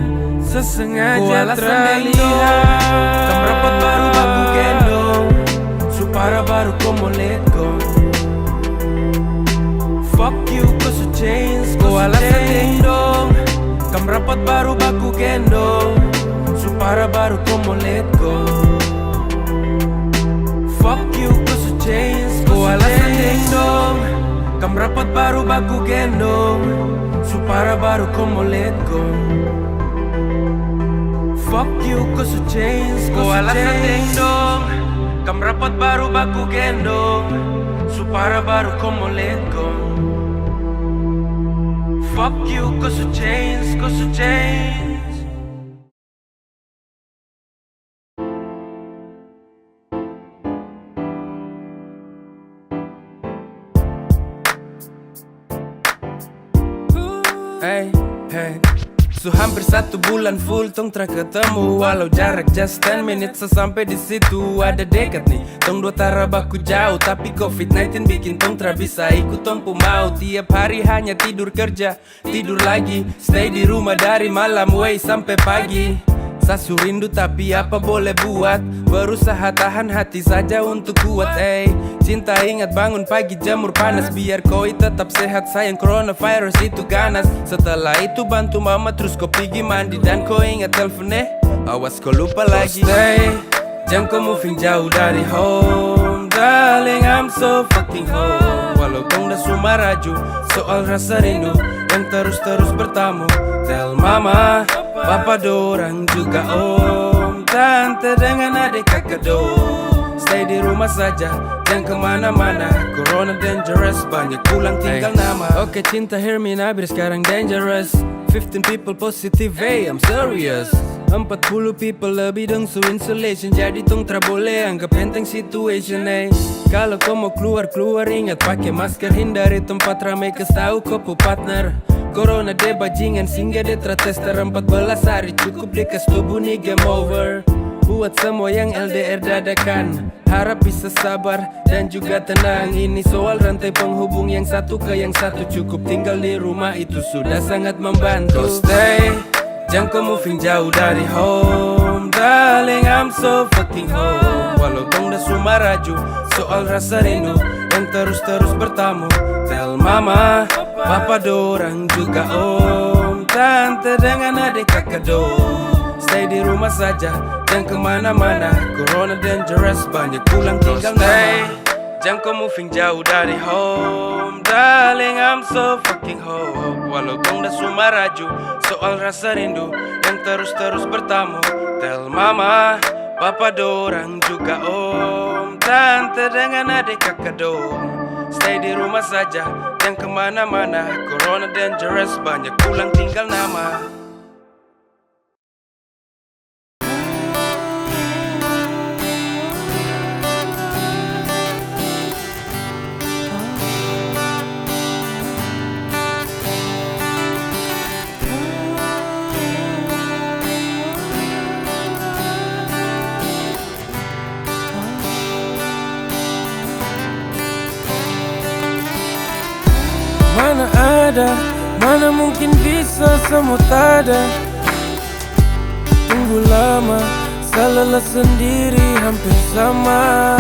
sa sengaja tra lihat. Kam rapat baru baku gendong, su para baru ko mo let go. Fuck you, ko su change, ko alasan deng dong. Kam rapat baru baku gendong, su para baru ko mo let go. Fuck you, ko su change, ko alasan deng dong. Kam rapat baru baku gendong, su para baru ko mo let go. Fuck you, ko su change, ko alasan deng dong. Kam rapat baru baku gendong, su para baru ko mo let go. Fuck you, ko su change, ko su change. Hey, hey. Su hampir satu bulan full tong tra ketemu. Walau jarak just ten minutes sa sampe di situ. Ada dekat ni, tong dua tara baku jauh, tapi covid nineteen bikin tong tra bisa ikut tong pu mau. Tiap hari hanya tidur kerja, tidur lagi, stay di rumah dari malam, wey, sampe pagi. Sa su rindu tapi apa boleh buat, berusaha tahan hati saja untuk kuat, ey. Cinta ingat bangun pagi jemur panas, biar koi tetap sehat sayang, coronavirus itu ganas. Setelah itu bantu mama terus ko pigi mandi dan ko ingat telepon, eh, awas ko lupa lagi. Stay Jang ko moving jauh dari home, darling, I'm so fucking home. Walau tong da su maraju soal rasa rindu yang terus-terus bertamu. Tell mama, papa, dorang juga om, tante dengan adik, kakak dong. Stay di rumah saja, jang kemana-mana. Corona dangerous, banyak pulang tinggal nama. Oke, cinta, hear me now, biar sekarang dangerous. Fifteen people positive, hey, I'm serious. Empat puluh people lebih dong su insulation, jadi tong tra boleh anggap enteng situation, eh. Kalau ko mau keluar, keluar, ingat pakai masker, hindari tempat ramai, kasih tahu ko pu partner. Corona de bajingan, sehingga de tra tester, empat belas hari cukup, de kasih tubuh ni game over. Buat semua yang L D R dadakan, harap bisa sabar dan juga tenang. Ini soal rantai penghubung yang satu ke yang satu, cukup tinggal di rumah itu sudah sangat membantu. Kau stay, jang ko moving jauh dari home, darling, I'm so fucking home. Walau tong da su maraju soal rasa rindu yang terus-terus bertamu. Tell mama, papa, dorang juga om, tante dengan adik, kakak dong. Stay di rumah saja, jang kemana-mana. Corona dangerous, banyak pulang tinggal nama. Jang ko moving jauh dari home, darling, I'm so fucking home. Walau tong da su maraju soal rasa rindu yang terus-terus bertamu. Tell mama, papa, dorang juga om, tante dengan adik, kakak dong. Stay di rumah saja, jang kemana-mana. Corona dangerous, banyak pulang tinggal nama. Mana ada, mana mungkin bisa semua tada. Tunggu lama, sa lelah sendiri hampir sama.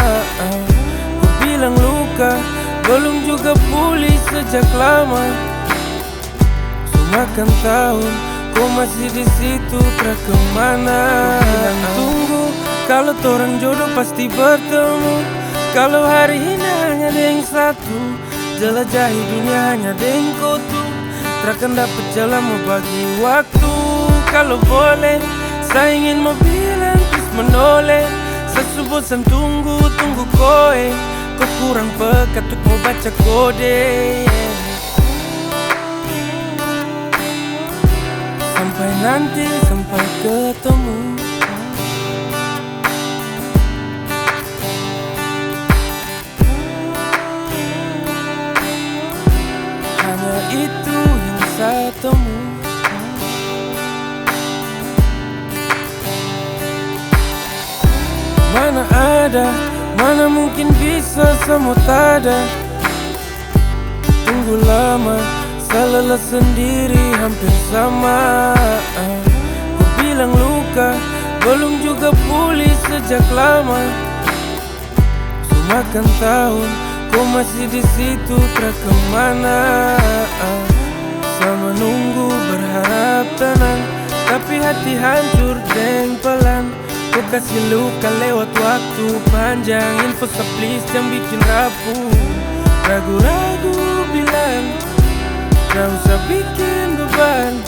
Ku bilang luka, belum juga pulih sejak lama. Su makan tahun, ko masih di situ, tra kemana. Bilang tunggu, kalau torang jodoh pasti bertemu. Kalau hari ini hanya ada yang satu, jelajahi dunia hanya deng ko tu. Tra akan dapat jalan mau bagi waktu. Kalau boleh, sa ingin mau bilang please menoleh. Sa su bosan tunggu, tunggu koe. Ko kurang peka tuk mau baca kode. Sampai nanti, sampai ketemu. Hanya itu yang sa temu. Mana ada, mana mungkin bisa semua tada. Tunggu lama, sa lelah sendiri hampir sama. Ku bilang luka, belum juga pulih sejak lama. Su makan tahun, ko masih di situ, tra kemana. Sa menunggu, berharap tenang, tapi hati hancur deng pelan. Ko kasih luka lewat waktu panjang. Info sa please jang bikin rapuh. Ragu-ragu bilang, tra usah bikin beban.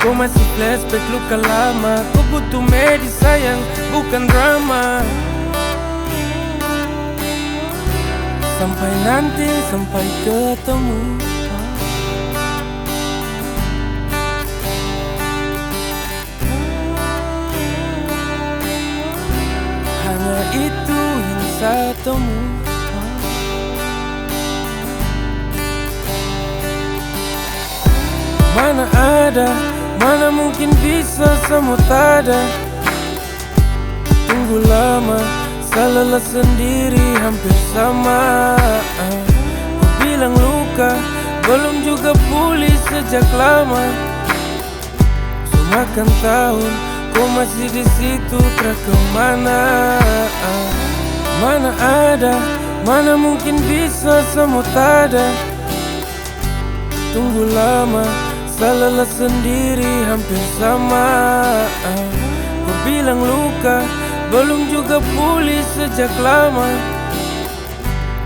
Ko masih flashback luka lama. Ko butuh medis sayang, bukan drama. Sampai nanti, sampai ketemu. Hanya itu yang sa temu. Mana ada, mana mungkin bisa semua tada. Tunggu lama, sa lelah sendiri hampir sama. Ku bilang luka, belum juga pulih sejak lama. Su makan tahun, ko masih di situ, tra kemana. Mana ada, mana mungkin bisa semua tada. Tunggu lama, sa lelah sendiri hampir sama. Ku bilang luka, Belum juga pulih sejak lama.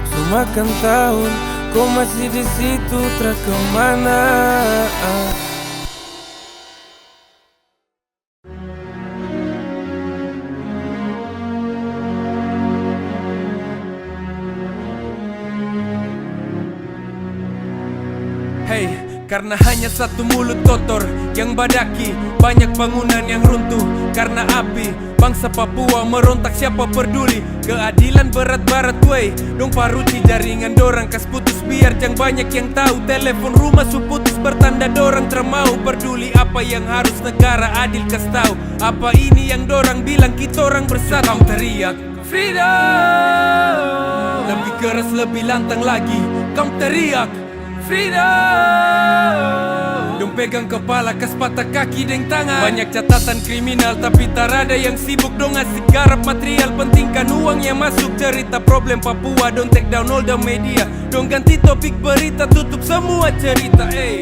Su makan tahun, ko masih di situ, tra kemana. Hei, karena hanya satu mulut kotor yang badaki, banyak bangunan yang runtuh karena api. Bangsa Papua merontak, siapa peduli? Keadilan berat-berat, wey. Dong paruci jaringan, dorang kas putus, biar jang banyak yang tahu. Telepon rumah su putus, bertanda dorang tra mau peduli. Apa yang harus negara adil kas tahu? Apa ini yang dorang bilang kitorang bersatu? Kam teriak freedom, lebih keras, lebih lantang lagi. Kam teriak freedom. Dong pegang kepala, kas patah kaki deng tangan. Banyak catatan kriminal, tapi tarada yang sibuk. Dong asik garap material, pentingkan uang yang masuk. Cerita problem Papua, dong take down all the media. Dong ganti topik berita, tutup semua cerita, eh.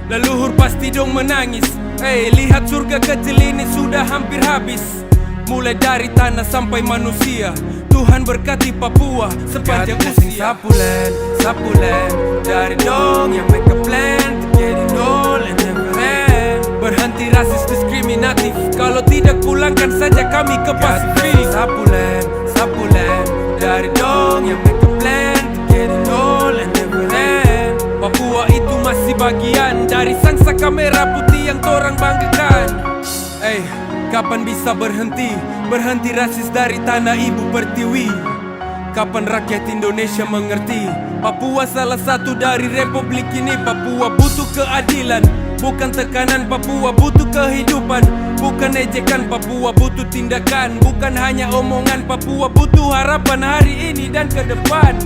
Leluhur pasti dong menangis, eh. Lihat surga kecil ini sudah hampir habis. Mulai dari tanah sampai manusia, Tuhan berkati Papua sepanjang usia. Sapulen, sapulen, dari dong yang make a plan to get it all and never end. Berhenti rasis diskriminatif, kalau tidak pulangkan saja kami ke Pasifik. Sapulen, sapulen, dari dong yang make a plan to get it all and never end. Papua itu masih bagian dari sangsaka merah putih yang torang banggakan. Eh, kapan bisa berhenti? Berhenti rasis dari tanah ibu pertiwi. Kapan rakyat Indonesia mengerti? Papua salah satu dari republik ini. Papua butuh keadilan, bukan tekanan. Papua butuh kehidupan, bukan ejekan. Papua butuh tindakan, bukan hanya omongan. Papua butuh harapan hari ini dan ke depan.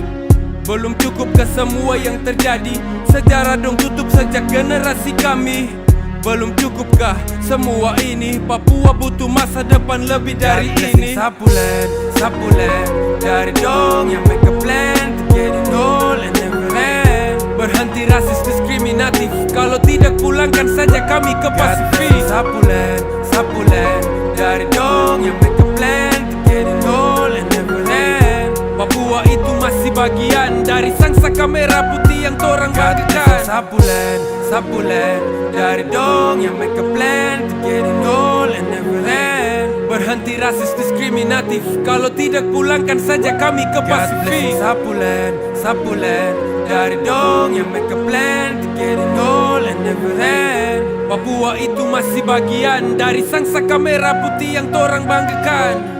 Belum cukup ke semua yang terjadi? Sejarah dong tutup sejak generasi kami. Belum cukupkah semua ini? Papua butuh masa depan lebih dari ini. Sapulen, sapulen, dari dong yang make a plan to get it all and never end. Berhenti rasis diskriminatif, kalau tidak pulangkan saja kami ke Pasifik. Sapulen, sapulen, dari dong yang make a plan to get it all and never end. Papua itu masih bagian dari sangsaka merah putih yang torang banggakan. Sapulen, sapulen, dari dong yang make a plan to get it all and never end. Berhenti rasis diskriminatif, kalau tidak pulangkan saja kami ke Pasifik. Sapulen, sapulen, dari dong yang make a plan to get it all and never end. Papua itu masih bagian dari sangsaka merah putih yang torang banggakan.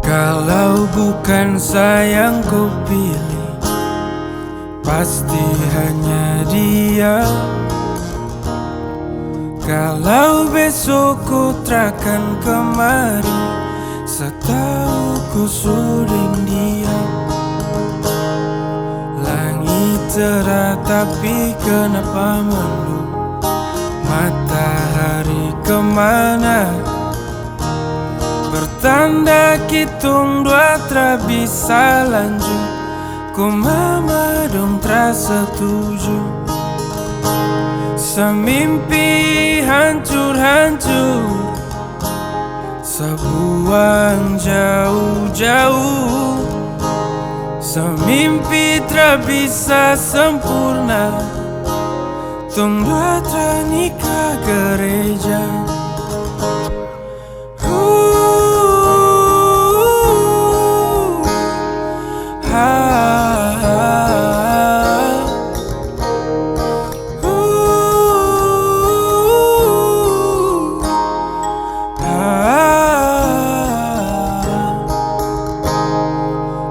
Kalau bukan saya yang kau pilih, pasti hanya dia. Kalau besok kau trakan kemari, sa tahu kau su deng dia. Langit cerah tapi kenapa mendung? Matahari kemana? Bertanda kitong dua tra bisa lanjut. Ko mama dong tra setuju. Sa mimpi hancur-hancur, sa buang jauh-jauh. Sa mimpi tra bisa sempurna, tong dua tra nikah gereja.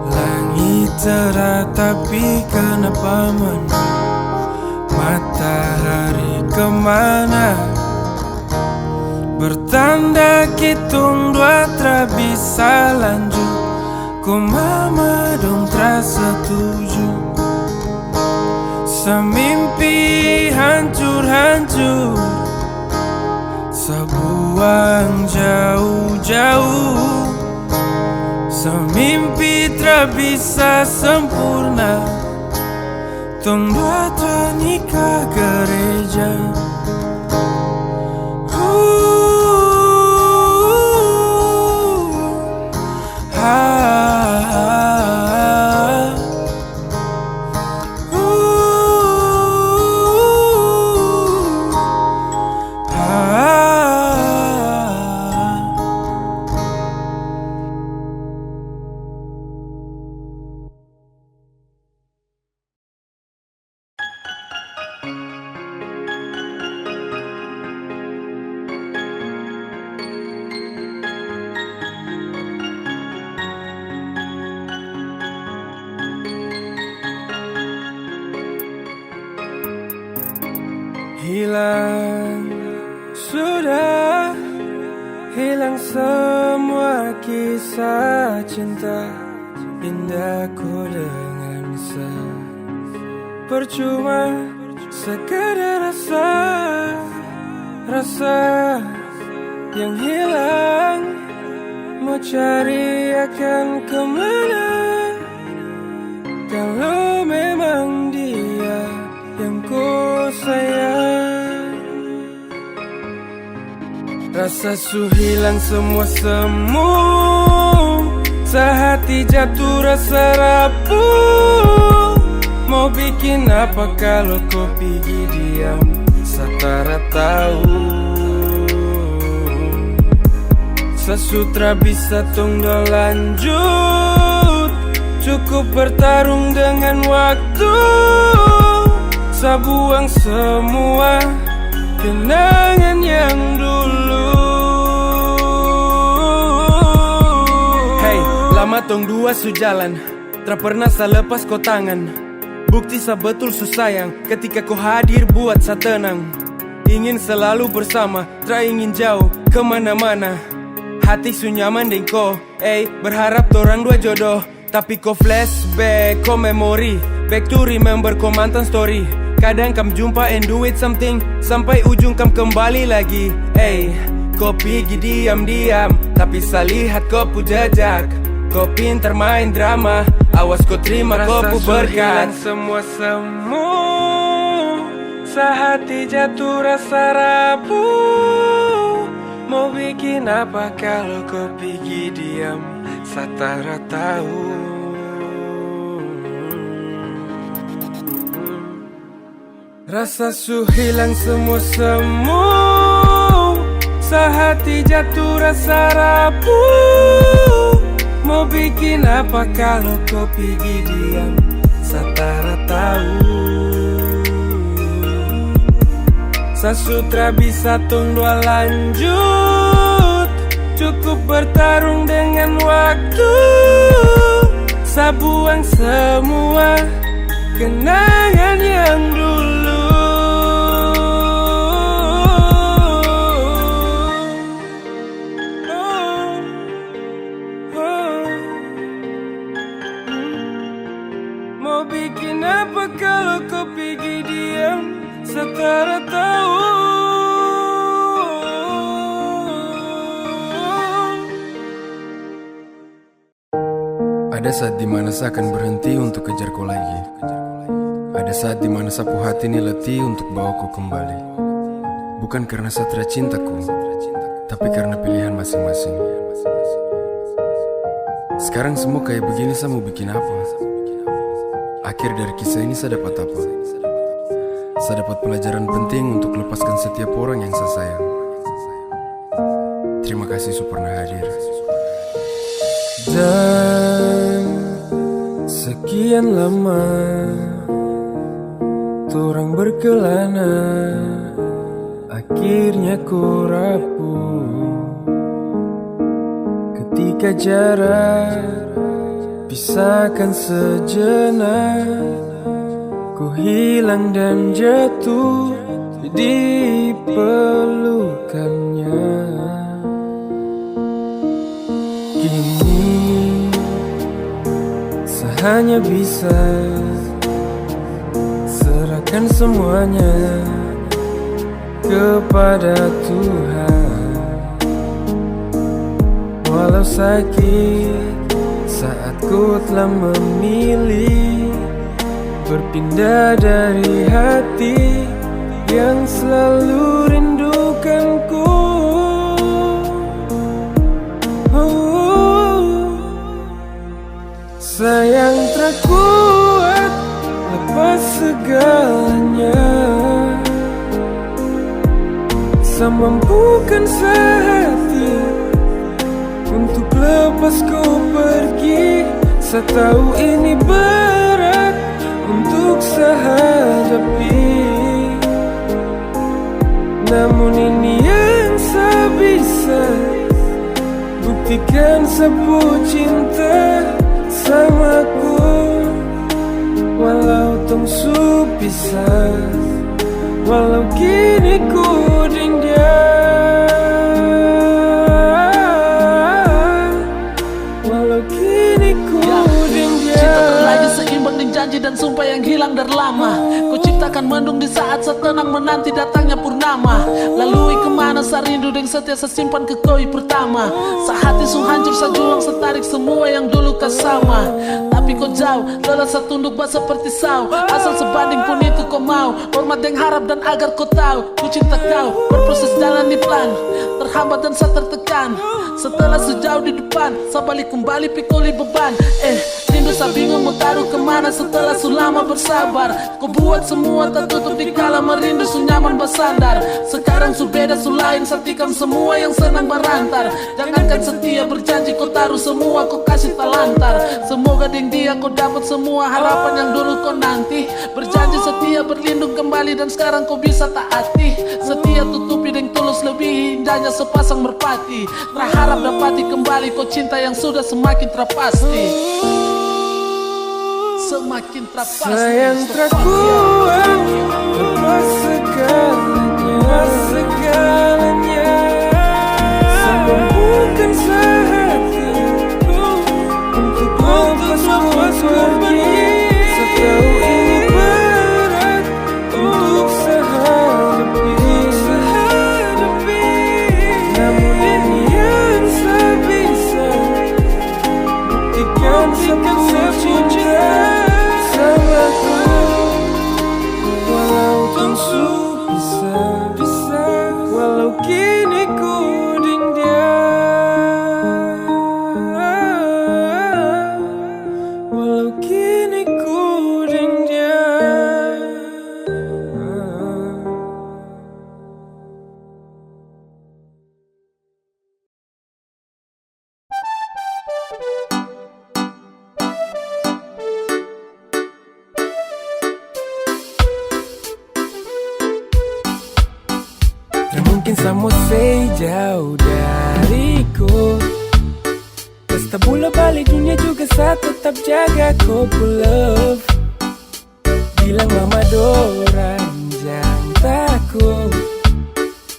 Langit cerah tapi kenapa mendung? Matahari kemana? Bertanda kitong dua tra bisa lanjut. Ko mama dong tra setuju. Semimpi hancur-hancur, sebuang jauh-jauh. Semimpi tra bisa sempurna, tong dua tra nikah gereja. Uh, ha, ha, ha. Hilang, sudah hilang semua kisah cinta indahku dengan sa. Percuma sekadar rasa, rasa yang hilang, mau cari akan kemana? Kalau memang dia yang ku sayang. Rasa su hilang semua-semua, sahati jatuh rasa rapuh. Mau bikin apa kalau ko pigi diam, sa tra tahu. Sa su tra bisa tong dua lanjut, cukup bertarung dengan waktu. Sa buang semua kenangan yang dulu. Hey, lama tong dua su jalan, tra pernah sa lepas ko tangan. Bukti sa betul su sayang ketika ko hadir buat sa tenang. Ingin selalu bersama, tra ingin jauh kemana-mana. Hati su nyaman deng ko, ei, berharap torang dua jodoh. Tapi ko flashback, ko memori, back to remember ko mantan story. Kadang kam jumpa and do it something, sampai ujung kam kembali lagi. Ey, ko pigi diam-diam, tapi sa lihat ko pu jejak. Ko pintar main drama, awas ko terima ko pu berkat. Semua-semua, sahati jatuh rasa rapuh. Mau bikin apa kalau ko pigi diam, sa tra tahu. Rasa su hilang semua-semua, sahati jatuh rasa rapuh. Mau bikin apa kalau ko pigi diam, sa tra tahu. Sa su tra bisa tong dua lanjut, cukup bertarung dengan waktu. Sa buang semua kenangan yang dulu. Oh, oh. Mau bikin apa kalau ko pigi diam, sa tra tahu. Ada saat di mana sa akan berhenti untuk kejar ko lagi. Ada saat di mana sa pu hati ni letih untuk bawa ko kembali. Bukan karena sa tra cinta ko, tapi karena pilihan masing-masing. Sekarang semua kayak begini, sa mau bikin apa? Akhir dari kisah ini sa dapat apa? Sa dapat pelajaran penting untuk lepaskan setiap orang yang sa sayang. Terima kasih su pernah hadir. Dan sekian lama torang berkelana, akhirnya ko rapuh. Ketika jarak pisahkan sejenak, ko hilang dan jatuh di pelukannya. Kini sa hanya bisa serah Dan semuanya kepada Tuhan. Walau sakit saat ku telah memilih berpindah dari hati yang selalu rindukanku. Oh. Sayang tak kuat lepas segalanya. Sa mampukan sehati untuk lepas kau pergi. Sa tahu ini berat untuk sa hadapi. Namun ini yang sa bisa buktikan sa pu cinta sama ko. Walau tong su pisah, walau kini ku deng dia, walau kini ku deng dia. Cinta terlanjur seimbang deng janji dan sumpah yang hilang dari lama. Kau ciptakan mendung di saat sa tenang menanti datangnya purnama. Lalui kemana sa rindu deng setia sa simpan ke koi pertama. Sa hati su hancur, sa julang, sa tarik semua yang dulu ka sama. Tapi ko jauh, lelah sa tunduk ba seperti sau. Asal sebanding pun itu ko mau. Hormat deng harap dan agar ko tahu, ku cinta kau. Berproses jalan di plan, terhambat dan sa tertekan. Setelah sejauh di depan, sa balik kembali pikuli beban. Eh, rindu sa bingung mau taruh kemana setelah su lama bersabar. Ko buat semua tertutup di kala merindu su nyaman bersandar. Sekarang su beda su lain, sa tikam semua yang senang berantar. Jangankan setia, berjanji ko taruh semua ko kasih talantar. Semoga deng dia ko dapat semua harapan yang dulu ko nanti. Berjanji setia berlindung kembali dan sekarang ko bisa taati. Setia tutupi deng tulus lebih indahnya sepasang merpati. Terharap dapati kembali ko cinta yang sudah semakin terpasti. Semakin terpasti. Sayang tak kuat lepas segalanya, lepas segalanya. Sa mampukan sehati untuk lepas kau pergi. Sa tahu ini berat untuk sa hadapi. Namun ini yang sa bisa buktikan sa pu cinta sama ko. Walau tong su pisah, walau kini ku deng dia, walau kini ku deng dia. Tidak mungkin sa mo stay jauh dari ko. Kasta bula balik dunia juga sa tetap jaga ko pu love. Bilang mama dorang jang tako.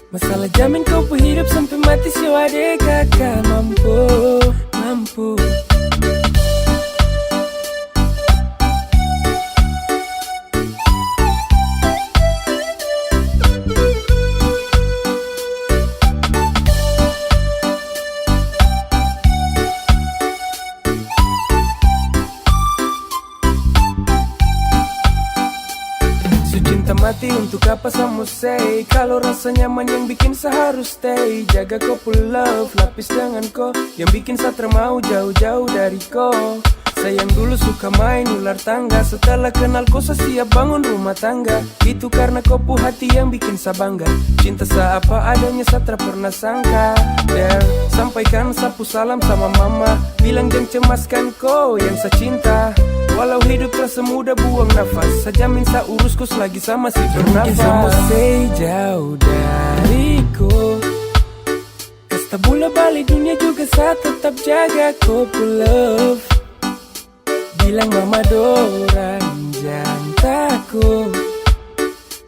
Masalah jamin ko pu hidup sampe mati, sio ade kaka mampu, mampu. Su cinta mati, untuk apa sa mo say? Kalo rasa nyaman yang bikin sa harus stay. Jaga ko pu love, lapis dengan ko, yang bikin sa tra mau jauh-jauh dari ko. Sa yang dulu suka main ular tangga, setelah kenal ko sa siap bangun rumah tangga. Itu karna ko pu hati yang bikin sa bangga. Cinta sa apa adanya, sa tra pernah sangka. Dan sampaikan sa pu salam sama mama, bilang jang cemaskan ko yang sa cinta. Walau hidup terasa mudah buang nafas, sa jamin sa urus ko selagi sa masih bernafas. Tidak mungkin sa mo stay jauh dari ko. Kasta bula balik dunia juga sa tetap jaga ko pu love. Bilang mama dorang jang tako.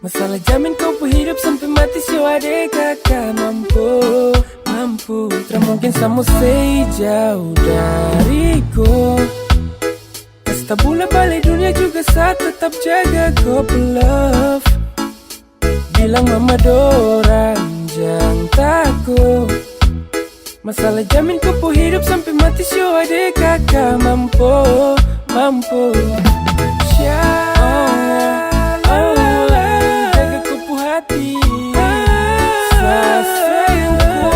Masalah jamin ko pu hidup sampe mati, sio ade kaka mampu, mampu. Tra mungkin sa mo stay jauh dari ko. Pas Tabula bale dunia juga sa tetap jaga ko pu love. Bilang mama dorang jang tako. Masalah jamin ko pu hidup sampe mati sio ade kaka mampo, mampo. Sya, oh, oh, jaga ko pu hati. Sa sayang ko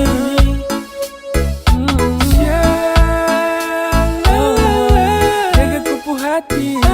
ini. Hmm, sya, oh, jaga ko pu hati.